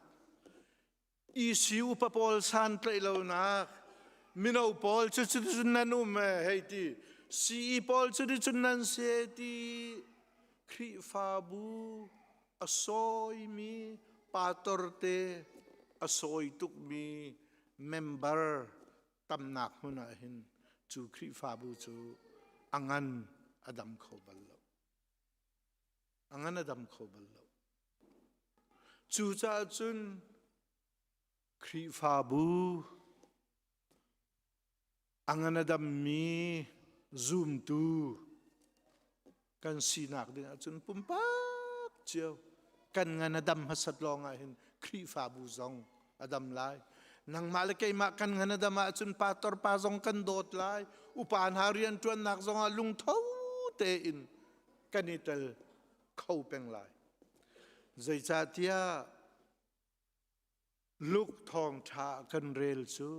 EC upa pawl santlaih lonak, mino pawl cu cun nan um hei ti, CE pawl cu cun nan si ti Khrihfabu a sawimi pastor te a sawi tukmi member tamnak hmun ah hin cu Khrihfabu cu a ngan a dam kho bal lo. A ngan a dam kho bal lo. Cucaah cun Khrihfabu a ngan a dammi zumtu kan sinak ding ahcun pumpak cio kan ngan a dam hmasat lawng ah hin Khrihfabu zong a dam lai. Nangmah le keimah kan ngan a dam ahcun pastor pa zong kan dawt lai. Upa hna rianṭuannak zong ah lungtho tein kan i tel kho peng lai. Zeicahtiah Luke thawngṭha kan rel cu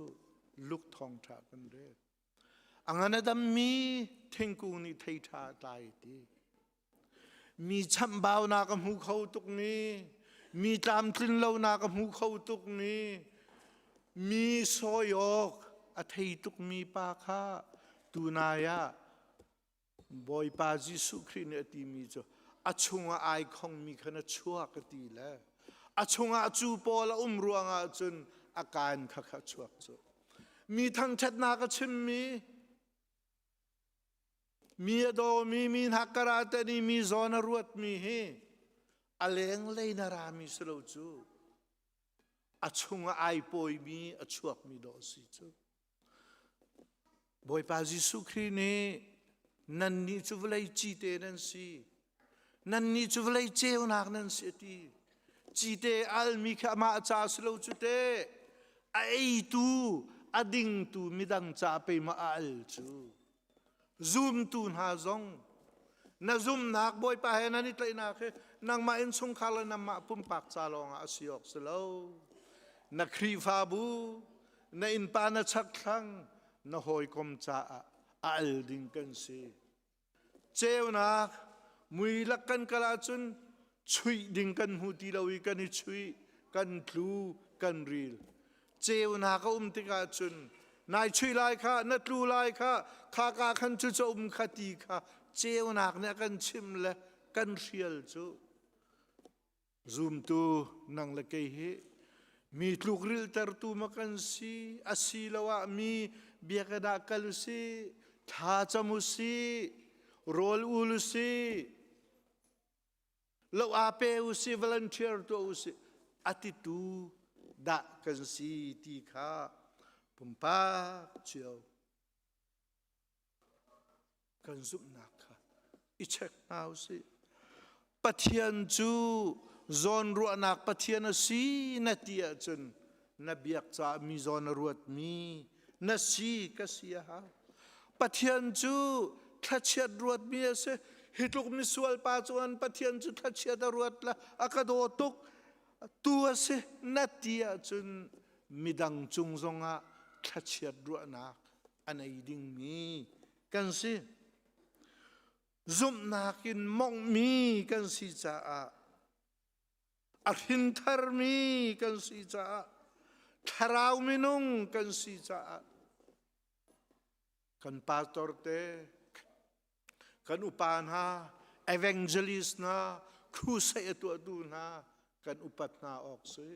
Luke thawngṭha kan rel. A ngan a dammi thingkung nih thei ṭha a tlai ti. Mi chamhbaunak a hmu kho tukmi, mi tlamtlin lonak a hmu kho tukmi, mi sawi awk a thei tukmi pa kha tunai ah Bawipa Jesuh Khrih nih a timi cu a chungah ai khongmi khan a chuak a ti le a chungah cu pawl a um ruangah cun a kaan kha kha chuak cu mi thangṭhatnak a chimmi mi a dawmi mi hnakkar ah mi zawn a ruatmi hi a lenglei na rami si lo cu a chungah ai pawimi a chuakmi dawh a si cu Bawipa Jesuh Khrih nih nannih cu vawlei cite nan si. Nannih cu vawlei ceunak nan si a ti. Cite almi kha amah ca si lo cu te. A eitu, a dingtu midang ca pei ma a al cu. Zumtu hna zong na zumnak Bawipa he nan i tlaihnak hi nangmah innchungkhar le nangmah pumpak ca lawngah a si awk si lo. Na Khrihfabu, na innpa na chakthlang, na hawikom caah a al ding kan si. Ceunak mui lak kan kal ahcun chuih ding kan hmu ti lo i kan i chuih, kan tlu, kan ril. Ceunak a um tikah cun nai chuih lai kha, na tlu lai kha, kha ka khan cu cu um kha ti kha ceunak nih a kan chimh le kan hrial cu Zumtu nang le kei hi mi tlukriltertu ma kan si asiloah mi biakinn ah kal u sih, thla cam u sih, rawl ul u sih, lo aa pe u sih, volunteer tuah u sih, a titu dah kan si ti kha pumpak cio kan zumhnak kha i check hna u sih. Pathian cu zawnruahnak Pathian a si na ti ahcun na biak caah mi zawn a ruatmi na si ka si a hau. Pathian cu thlachiat ruatmi a si. Hi tluk misual pa cu an Pathian cu thlachiat a ruat la a ka daw tuk tu a si na ti ahcun midang cung zongah thlachiat ruahnak a nei dingmi kan si. Zumhnak in monghmi kan si caah a hrintharmi kan si caah thlarau minung kan si caah kan pastor te kan upa hna Evangelist hna, crusade a tuahtu hna kan upat hna awk si.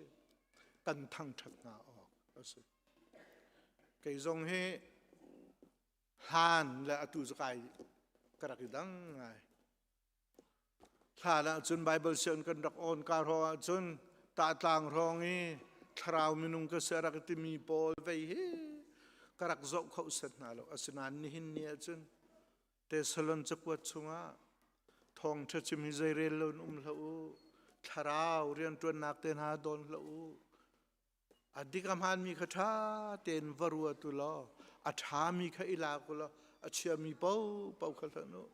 Kan thangṭhat hna awk a si. Kei zong hi hlan le atu cu kai ka rak i dang ngai. Hlan ahcun Bible sian kan rak on ka hrawng ahcun tahtlang hrawng i thlarau minung ka si a rak timi pawl vei hi ka rak zoh kho set hna lo. Asinain nihin ni ahcun Thessalon cakuat chungah thawngṭha chim hi zeirel lo in um hlah u. Thlarau rianṭuannak te hna dawn hlah u. A dik a hmaanmi kha ṭha tein va ruat u law a ṭhami kha i lak u law a chiami paohpaoh kha hlonh u.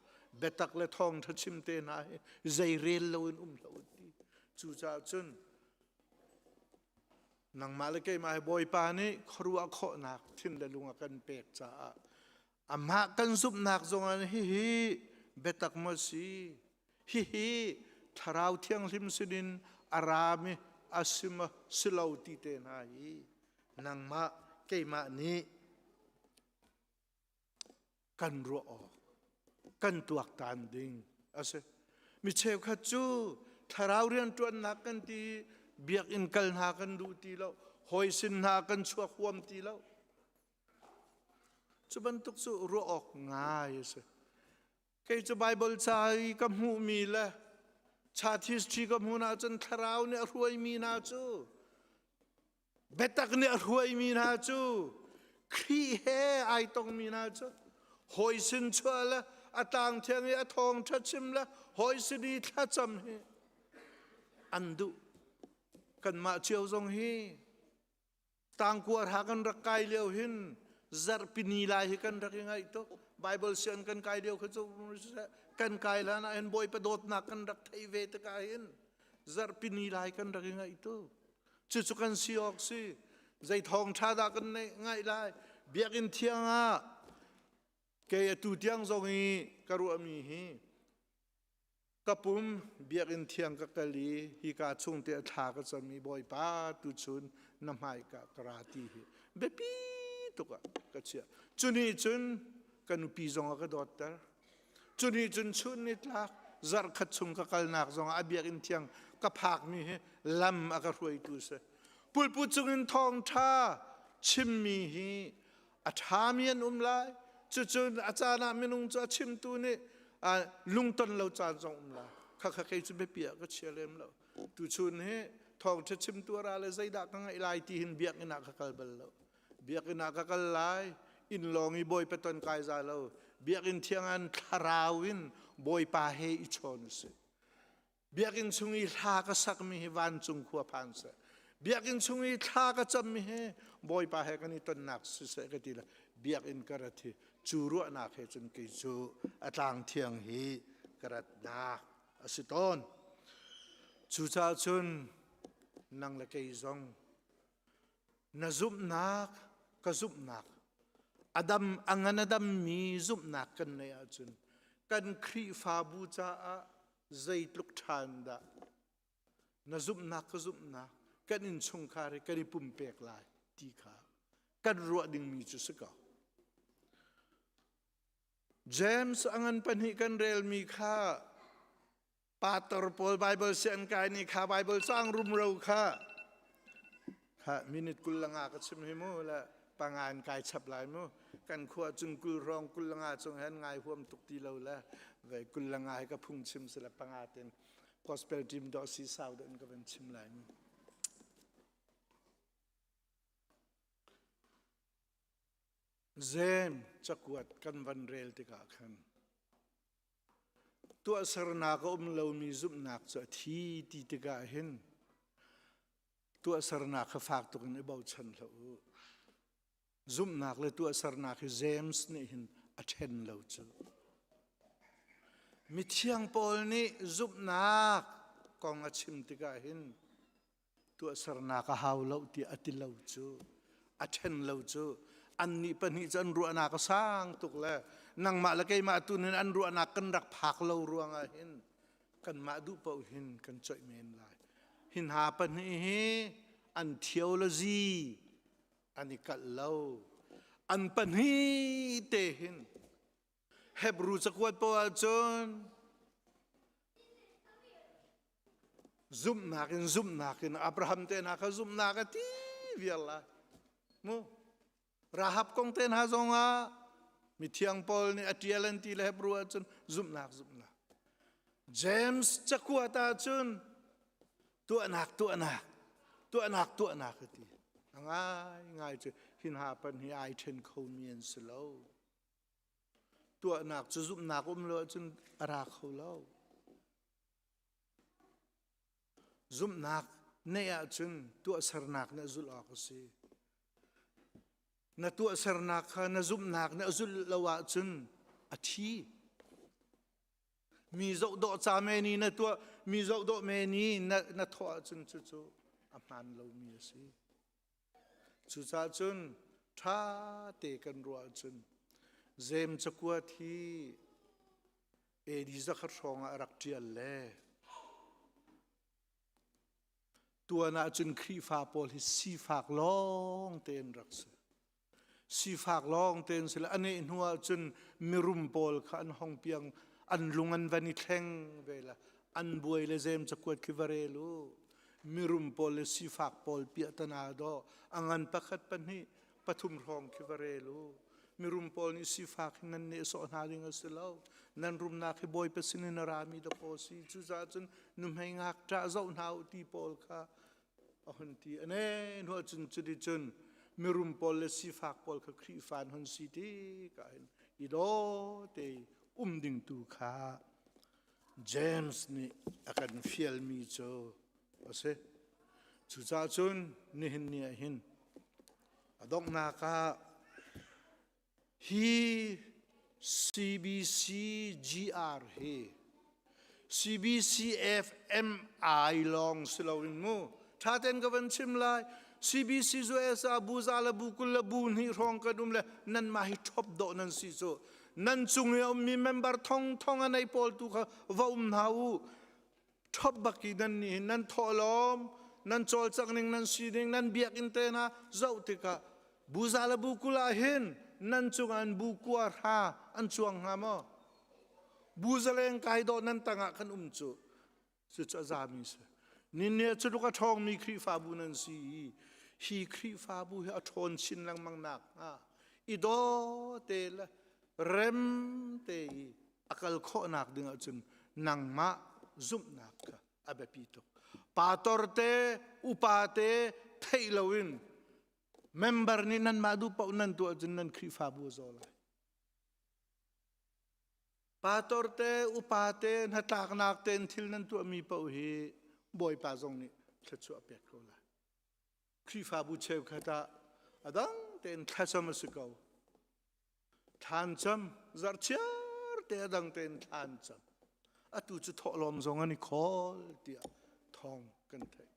Biatak le thawngṭha chim te hna hi zeirel loin um hlah u ti. Cucaah cun nangmah le keimah hi Bawipa nih khuaruah khawhnak thin le lung a kan pek caah amah kan zumhnak zongah hihi biatak maw si hihi thlarau thianghlim sinin a rami a si maw si lo ti te hna hi nangmah keimah nih kan ruah awk kan tuaktan ding a si mi cheukhat cu thlarau rianṭuannak kan ti biakinn kal hna kan duh ti lo hawi sin hna kan chuak huam ti lo Cu bantuk cu ruah awk ngai a si. Kei cu Baibal ca i ka hmuhmi le church history ka hmuh ahcun thlarau nih a hruaimi hna cu biatak nih a hruaimi hna cu Khrih he ai tongmi hna cu hawi sin chuah le a tlang thiang i a thawngṭha chim le hawi sin i thlacam hi an duh. Kanmah cio zong hi Tangkuar ha kan rak kai lio hin zarhpini lai hi kan rak i ngaih tuk. Bible sian kan kai lio kha cu kan kai hlan ah hin Bawipa dawtnak kan rak theih ve tikah hin zarhpini lai kan rak i ngaih tuk. Cucu kan si awk si. Zei thawng ṭha dah kan ngaih lai? Biakinn thiang ah kei atu tiang zong i ka ruahmi hi Ka pum biakinn thiang ka kal i hika chung te a thla ka cam i Bawipa tuchun na hmaika ka ra ti hi biapi tuk ah ka chiah. Cu nih cun ka nupi zong a ka dawtter. Cu nih cun chun ni tlak zarhkhat chung ka kalnak zong ah a biakinn thiang ka phakmi hi lam a ka hruaitu si. Pulput cungin thawngṭha chimmi hi a ṭhami an um lai cucun a caan ah minung cu a chimtu nih lungton lo caan zong um lai khakha kei cu biapi ah ka chia lem lo tuchun hi thawngṭha chimtu a ra le zeidah ka ngaih lai ti hin biakinn ah ka kal bal lo biakinn ah ka kal lai inn lawng i bawipa ton kai za lo biakinn thiang an thlarau in bawipa he i chawn usih Biakinn chung i hla ka sakmi hi vancung khua phan seh. Biakinn chung i thla ka cammi hi Bawipa he kan i tonnak siseh ka ti le biakinn ka rat hi cu ruahnak he cun kei cu a tlang thiang hi ka ratnak a si tawn. Cucaah cun nang le kei zong na zumhnak ka zumhnak adam a ngan a dammi zumhnak kan neih ahcun kan Khrihfabu caah zeitluk ṭhan dah na zumhnak ka zumhnak kan innchungkhar hi kan i pumpek lai ti kha kan ruah dingmi cu si ko. James a ngan pahnih kan relmi kha pastor pawl Bible si an kai ni kha Bible cang rumro kha kha minute 20 le nga ka chim hi mu le panga in kai chap lai mu kan khua cun 20 hrawng 25 cung hen ngai huam tuk ti lo le ve 25 hi ka phung chim si le panga ten gospel team do si sau den ka van chim lai mu Zem cakuat kan van rel tikah khan tuahsernak a um lomi zumhnak cu a thi ti tikah hin tuahsernak kha fak tuk in i bochan hlah u. Zumhnak le tuahsernak hi James nih hin a ṭhen lo cu. Mithiang Paul nih zumhnak kong a chim tikah hin tuahsernak a hau lo tiah a ti lo cu. A ṭhen lo cu. Annih pahnih cu an ruahnak a sang tuk le nangmah le keimah tu nih an ruahnak kan rak phak lo ruangah hin kanmah duh paoh hin kan coih men lai. Hi hna pahnih hi an theology an i kalh lo. An pahnih te hin Hebrew cakuat paoh ahcun. Zumhnak in zumhnak in Abraham te hna kha zumhnak a ti viar lai. Mu Rahab kong te hna zong ah mithiang Paul nih a ṭial an ti le Hebrew ahcun zumhnak zumhnak. James cakuat ahcun tuahnak tuahnak tuahnak tuahnak a ti. A ngai ngai cu hi hna pan hi ai ṭhen khomi an si lo. Tuahnak cu zumhnak um lo ahcun a ra kho lo. Zumhnak neih ahcun tuahsernak nih a zulh awk a si. Na tuahsernak kha na zumhnak nih a zulh lo ahcun a thi. Mi zohdawh ca men i na tuah, mi zohdawh men i na, na thawh ahcun cucu a hmaan lomi a si. Cucaah cun ṭha te kan ruah ahcun Jeim cakuat hi AD zakhat hrawng ah a rak ṭial le tuan ahcun Khrihfa pawl hi sifak lawng tein rak si. Sifak lawng tein si le a neh hnu ahcun mirum pawl kha an hong piang an lung an van i thleng ve la an buai le zem cakuat khi va rel u. Mirum pawl le sifak pawl piahtana dawh a ngan pakhat pahnih pathum hrawng khi va rel u. Mirum pawl nih sifak hi nan nehsawh hna ding a si lo. Nan rumnak hi Bawipa sinin a rami dakaw si. Cucaah cun nuhmei ngakṭah zoh hna u ti pawl kha a hun ti. A ne hnu ahcun cuticun mirum pawl le sifak pawl kha Khrihfa an hun si tikah hin i daw te um ding tu kha James nih a kan fialmi cu a si. Cucaah cun nihin ni ah hin A donghnak ah hi CBCGR hi CBCFMI lawng si loin mu ṭha tein ka van chim lai CBC USA bu za le bu 20 le bu hnih hrawng kan um le nanmah hi ṭhop dawh nan si cu nan cung i a ummi member thong thong a nei pawl tu kha va um hna u ṭhop bak i nan nih hin nan thawhlawm nan cawlcangh ning nan sining nan biakinn te hna zoh tikah buza le bu 20 ah hin nan cungah an bu kua hra an cuang hnga maw bu zaleng kai dawh nan tangah khan um cu cucu a zami si ninne cu tluk a ṭhawngmi Khrihfabu nan si i hi Khrihfabu hi a ṭhawn chin lengmang nak hnga i daw te le rem te i a kal khawhnak ding ahcun nangmah zumhnak kha a biapi tuk. Pastor te, upa te theih loin member nih nanmah duh paoh nan tuah ahcun nan Khrihfabu a zaw lai. Pastor te, upa te, hnatlaknak tein thil nan tuahmi paoh hi Bawipa zong nih thluachuah pek ko lai. Khrihfabu cheukhat ah a dang tein thlacam a si ko. Thlancam zarhchiar te a dang tein thlancam. Atu cu thawhlawm zong an i khawl tiah thawng kan theih.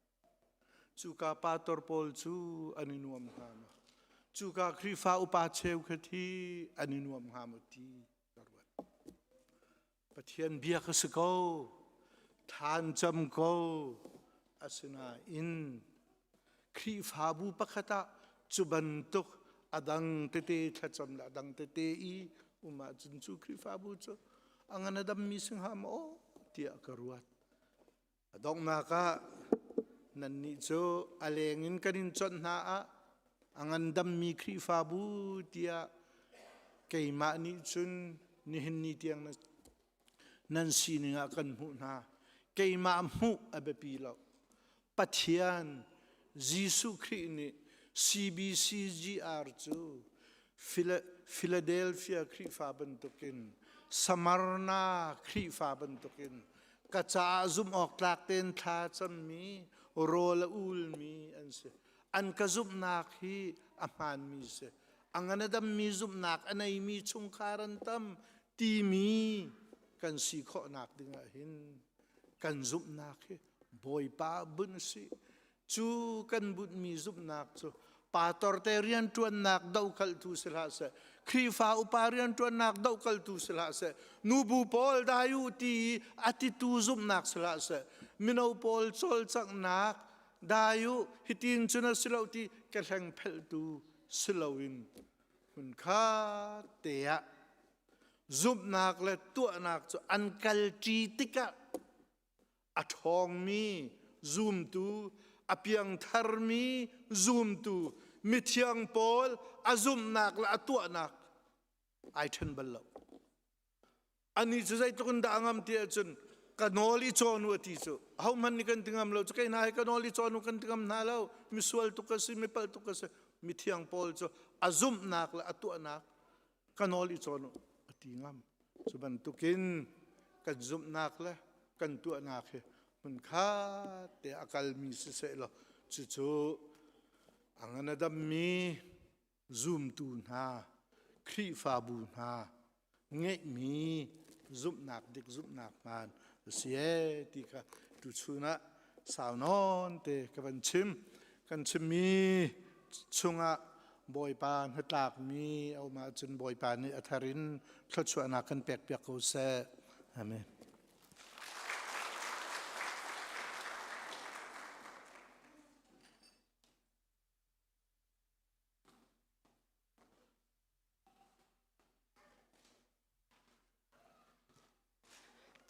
Cuka pastor pawl cu an i nuam hnga maw? Cuka Khrihfa upa cheukhat hi an i nuam hnga maw ti ka ruat. Pathian bia ka si ko, thlancam ko, asinain Khrihfabu pakhat ah cu bantuk a dang tete thlacam le a dang tete i um ahcun cu Khrihfabu cu a ngan a dammi si hnga maw tiah ka ruat. A donghnak ah nannih cu a leng in kan in chawnh hna ah a ngandammi Khrihfabu tiah keimah nih cun nihin ni tiang nan sining ah kan hmuh hna. Keimah hmuh a biapi lo. Pathian Jesuh Khrih nih CBCGR cu Philadelphia Khrihfa bantukin Samarna Khrihfa bantukin ka caah zumh awk tlak tein thla cammi rawl a ulmi an si. An ka zumhnak hi a hmaanmi si. A ngan a dammi zumhnak a neimi chungkhar an tam timi kan si khawhnak dingah hin kan zumhnak hi Bawipa bunh si. Cu kan bunhmi zumhnak cu pastor te rianṭuannak dohkalhtu si hlah seh, Khrihfa upa rianṭuannak dohkalhtu si hlah seh, nubu pawl dai u ti i a titu zumhnak si hlah seh, mino pawl cawlcanghnak dai u hitin cun a si lo ti kehleng phelhtu si loin hmunkhat te ah zumhnak le tuahnak cu an kalṭi tikah a ṭhawngmi. Zumtu a piangtharmi zumtu mithiang pawl a zumhnak le a tuahnak ai ṭhen bal lo. Ani cu zeitluk in dah a ngam ti ahcun ka nawl i cawn u a ti cu. Ahohmanh nih kan ti ngam lo cu kei hna hi ka nawl i cawn u kan ti ngam hna lo. Misual tuk ka si, mipalh tuk ka si. Mithiang Paul cu a zumhnak le a tuahnak ka nawl i cawn u a ti ngam. Cu bantukin kan zumhnak le kan tuahnak hi hmunkhat te a kalmi siseh law cucu a ngan a dammi zumtu hna Khrihfabu hna ngeihmi zumhnak dik zumhnak hmaan a si ee ti kha tuchun ah sau nawn te ka van chim. Kan chimmi chungah Bawipa hnatlakmi a um ahcun Bawipa nih a thar in thluachuahnak kan pekpiak ko seh. Amen.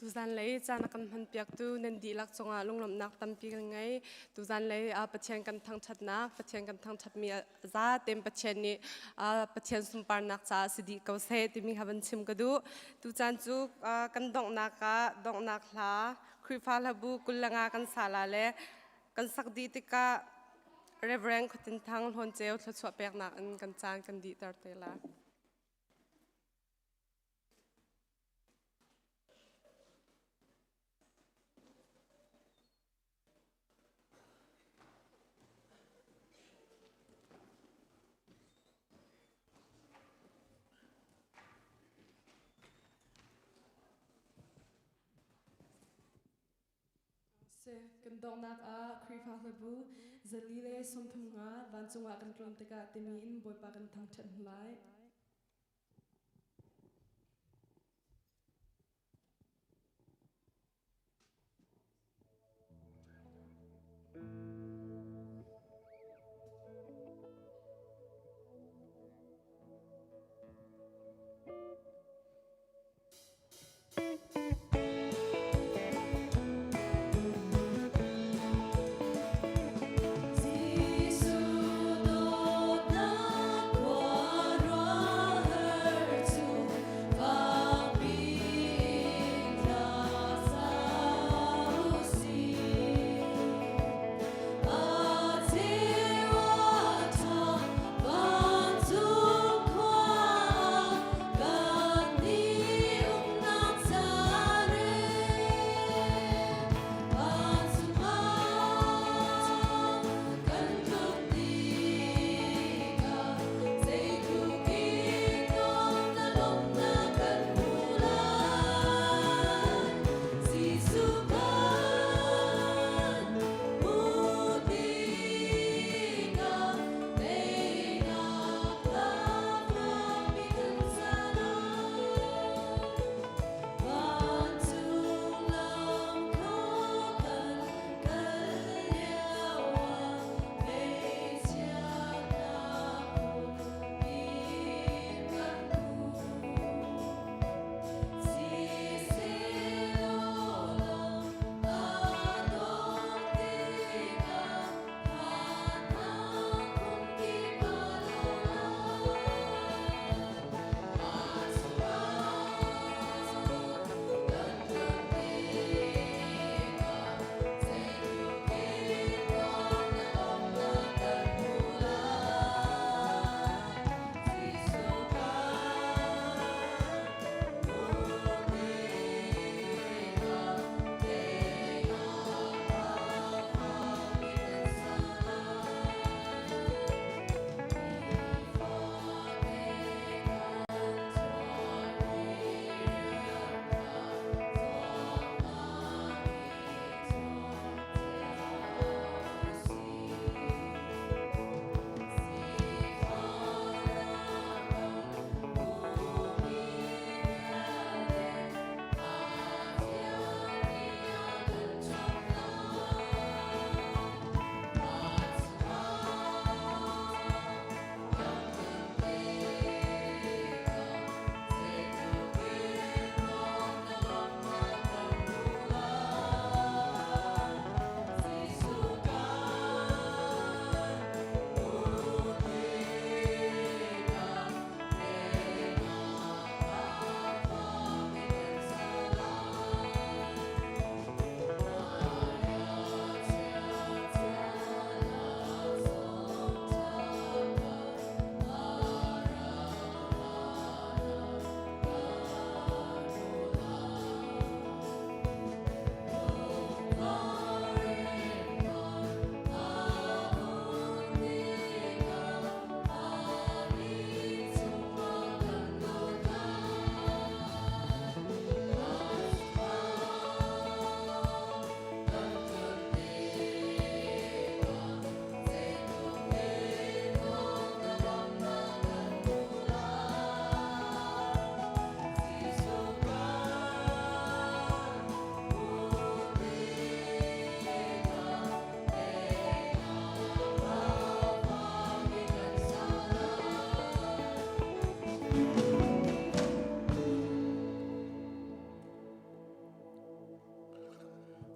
Tuzan lei caan a kan hmanpiaktu nan dihlak cungah lunglawmhnak tampi kan ngei. Tuzan lei Pathian kan thangṭhatnak, Pathian kan thangṭhatmi za tein Pathian nih Pathian sunparnak caah si dih ko seh timi kha van chim ka duh. Tucaan cu kan donghnak ah donghnak hla Khrihfa hlabu 25 kan sa la le kan sak dih tikah Reverend Khuatin Thang Hlawn Ceu thluachuah peknak in kan caan kan dihter te la. Seh, kan donghnak ah Khrihfa hlabu zali le 35 vancung ah kan tlun tikah timi in Bawipa kan thangṭhat hna lai. Jesuh dawtnak khua ruah.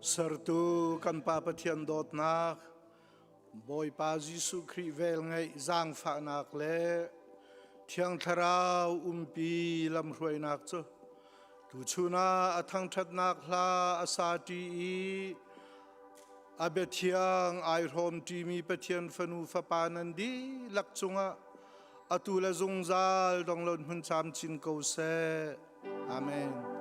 Sertu kan Pa Pathian dawtnak, Bawipa Jesuh Khrih velngeih zaangfahnak le Thiang Thlarau umpi lamhruainak cu tuchun ah a thangṭhatnak hla a sa ṭi i a biathiang ai hrawm ṭimi Pathian fanu fapa nan dihlak cungah atu le zungzal dongloin hmun camcin ko seh. Amen.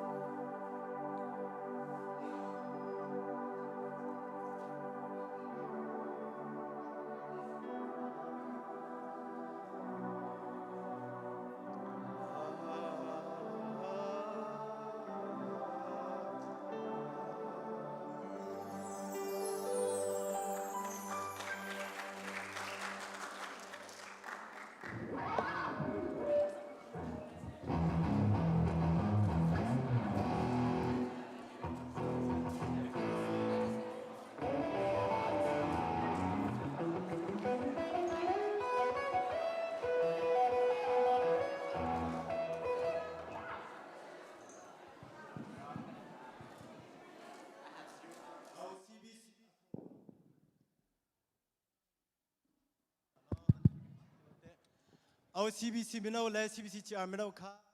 OCBC mino le CBC GR mino kha.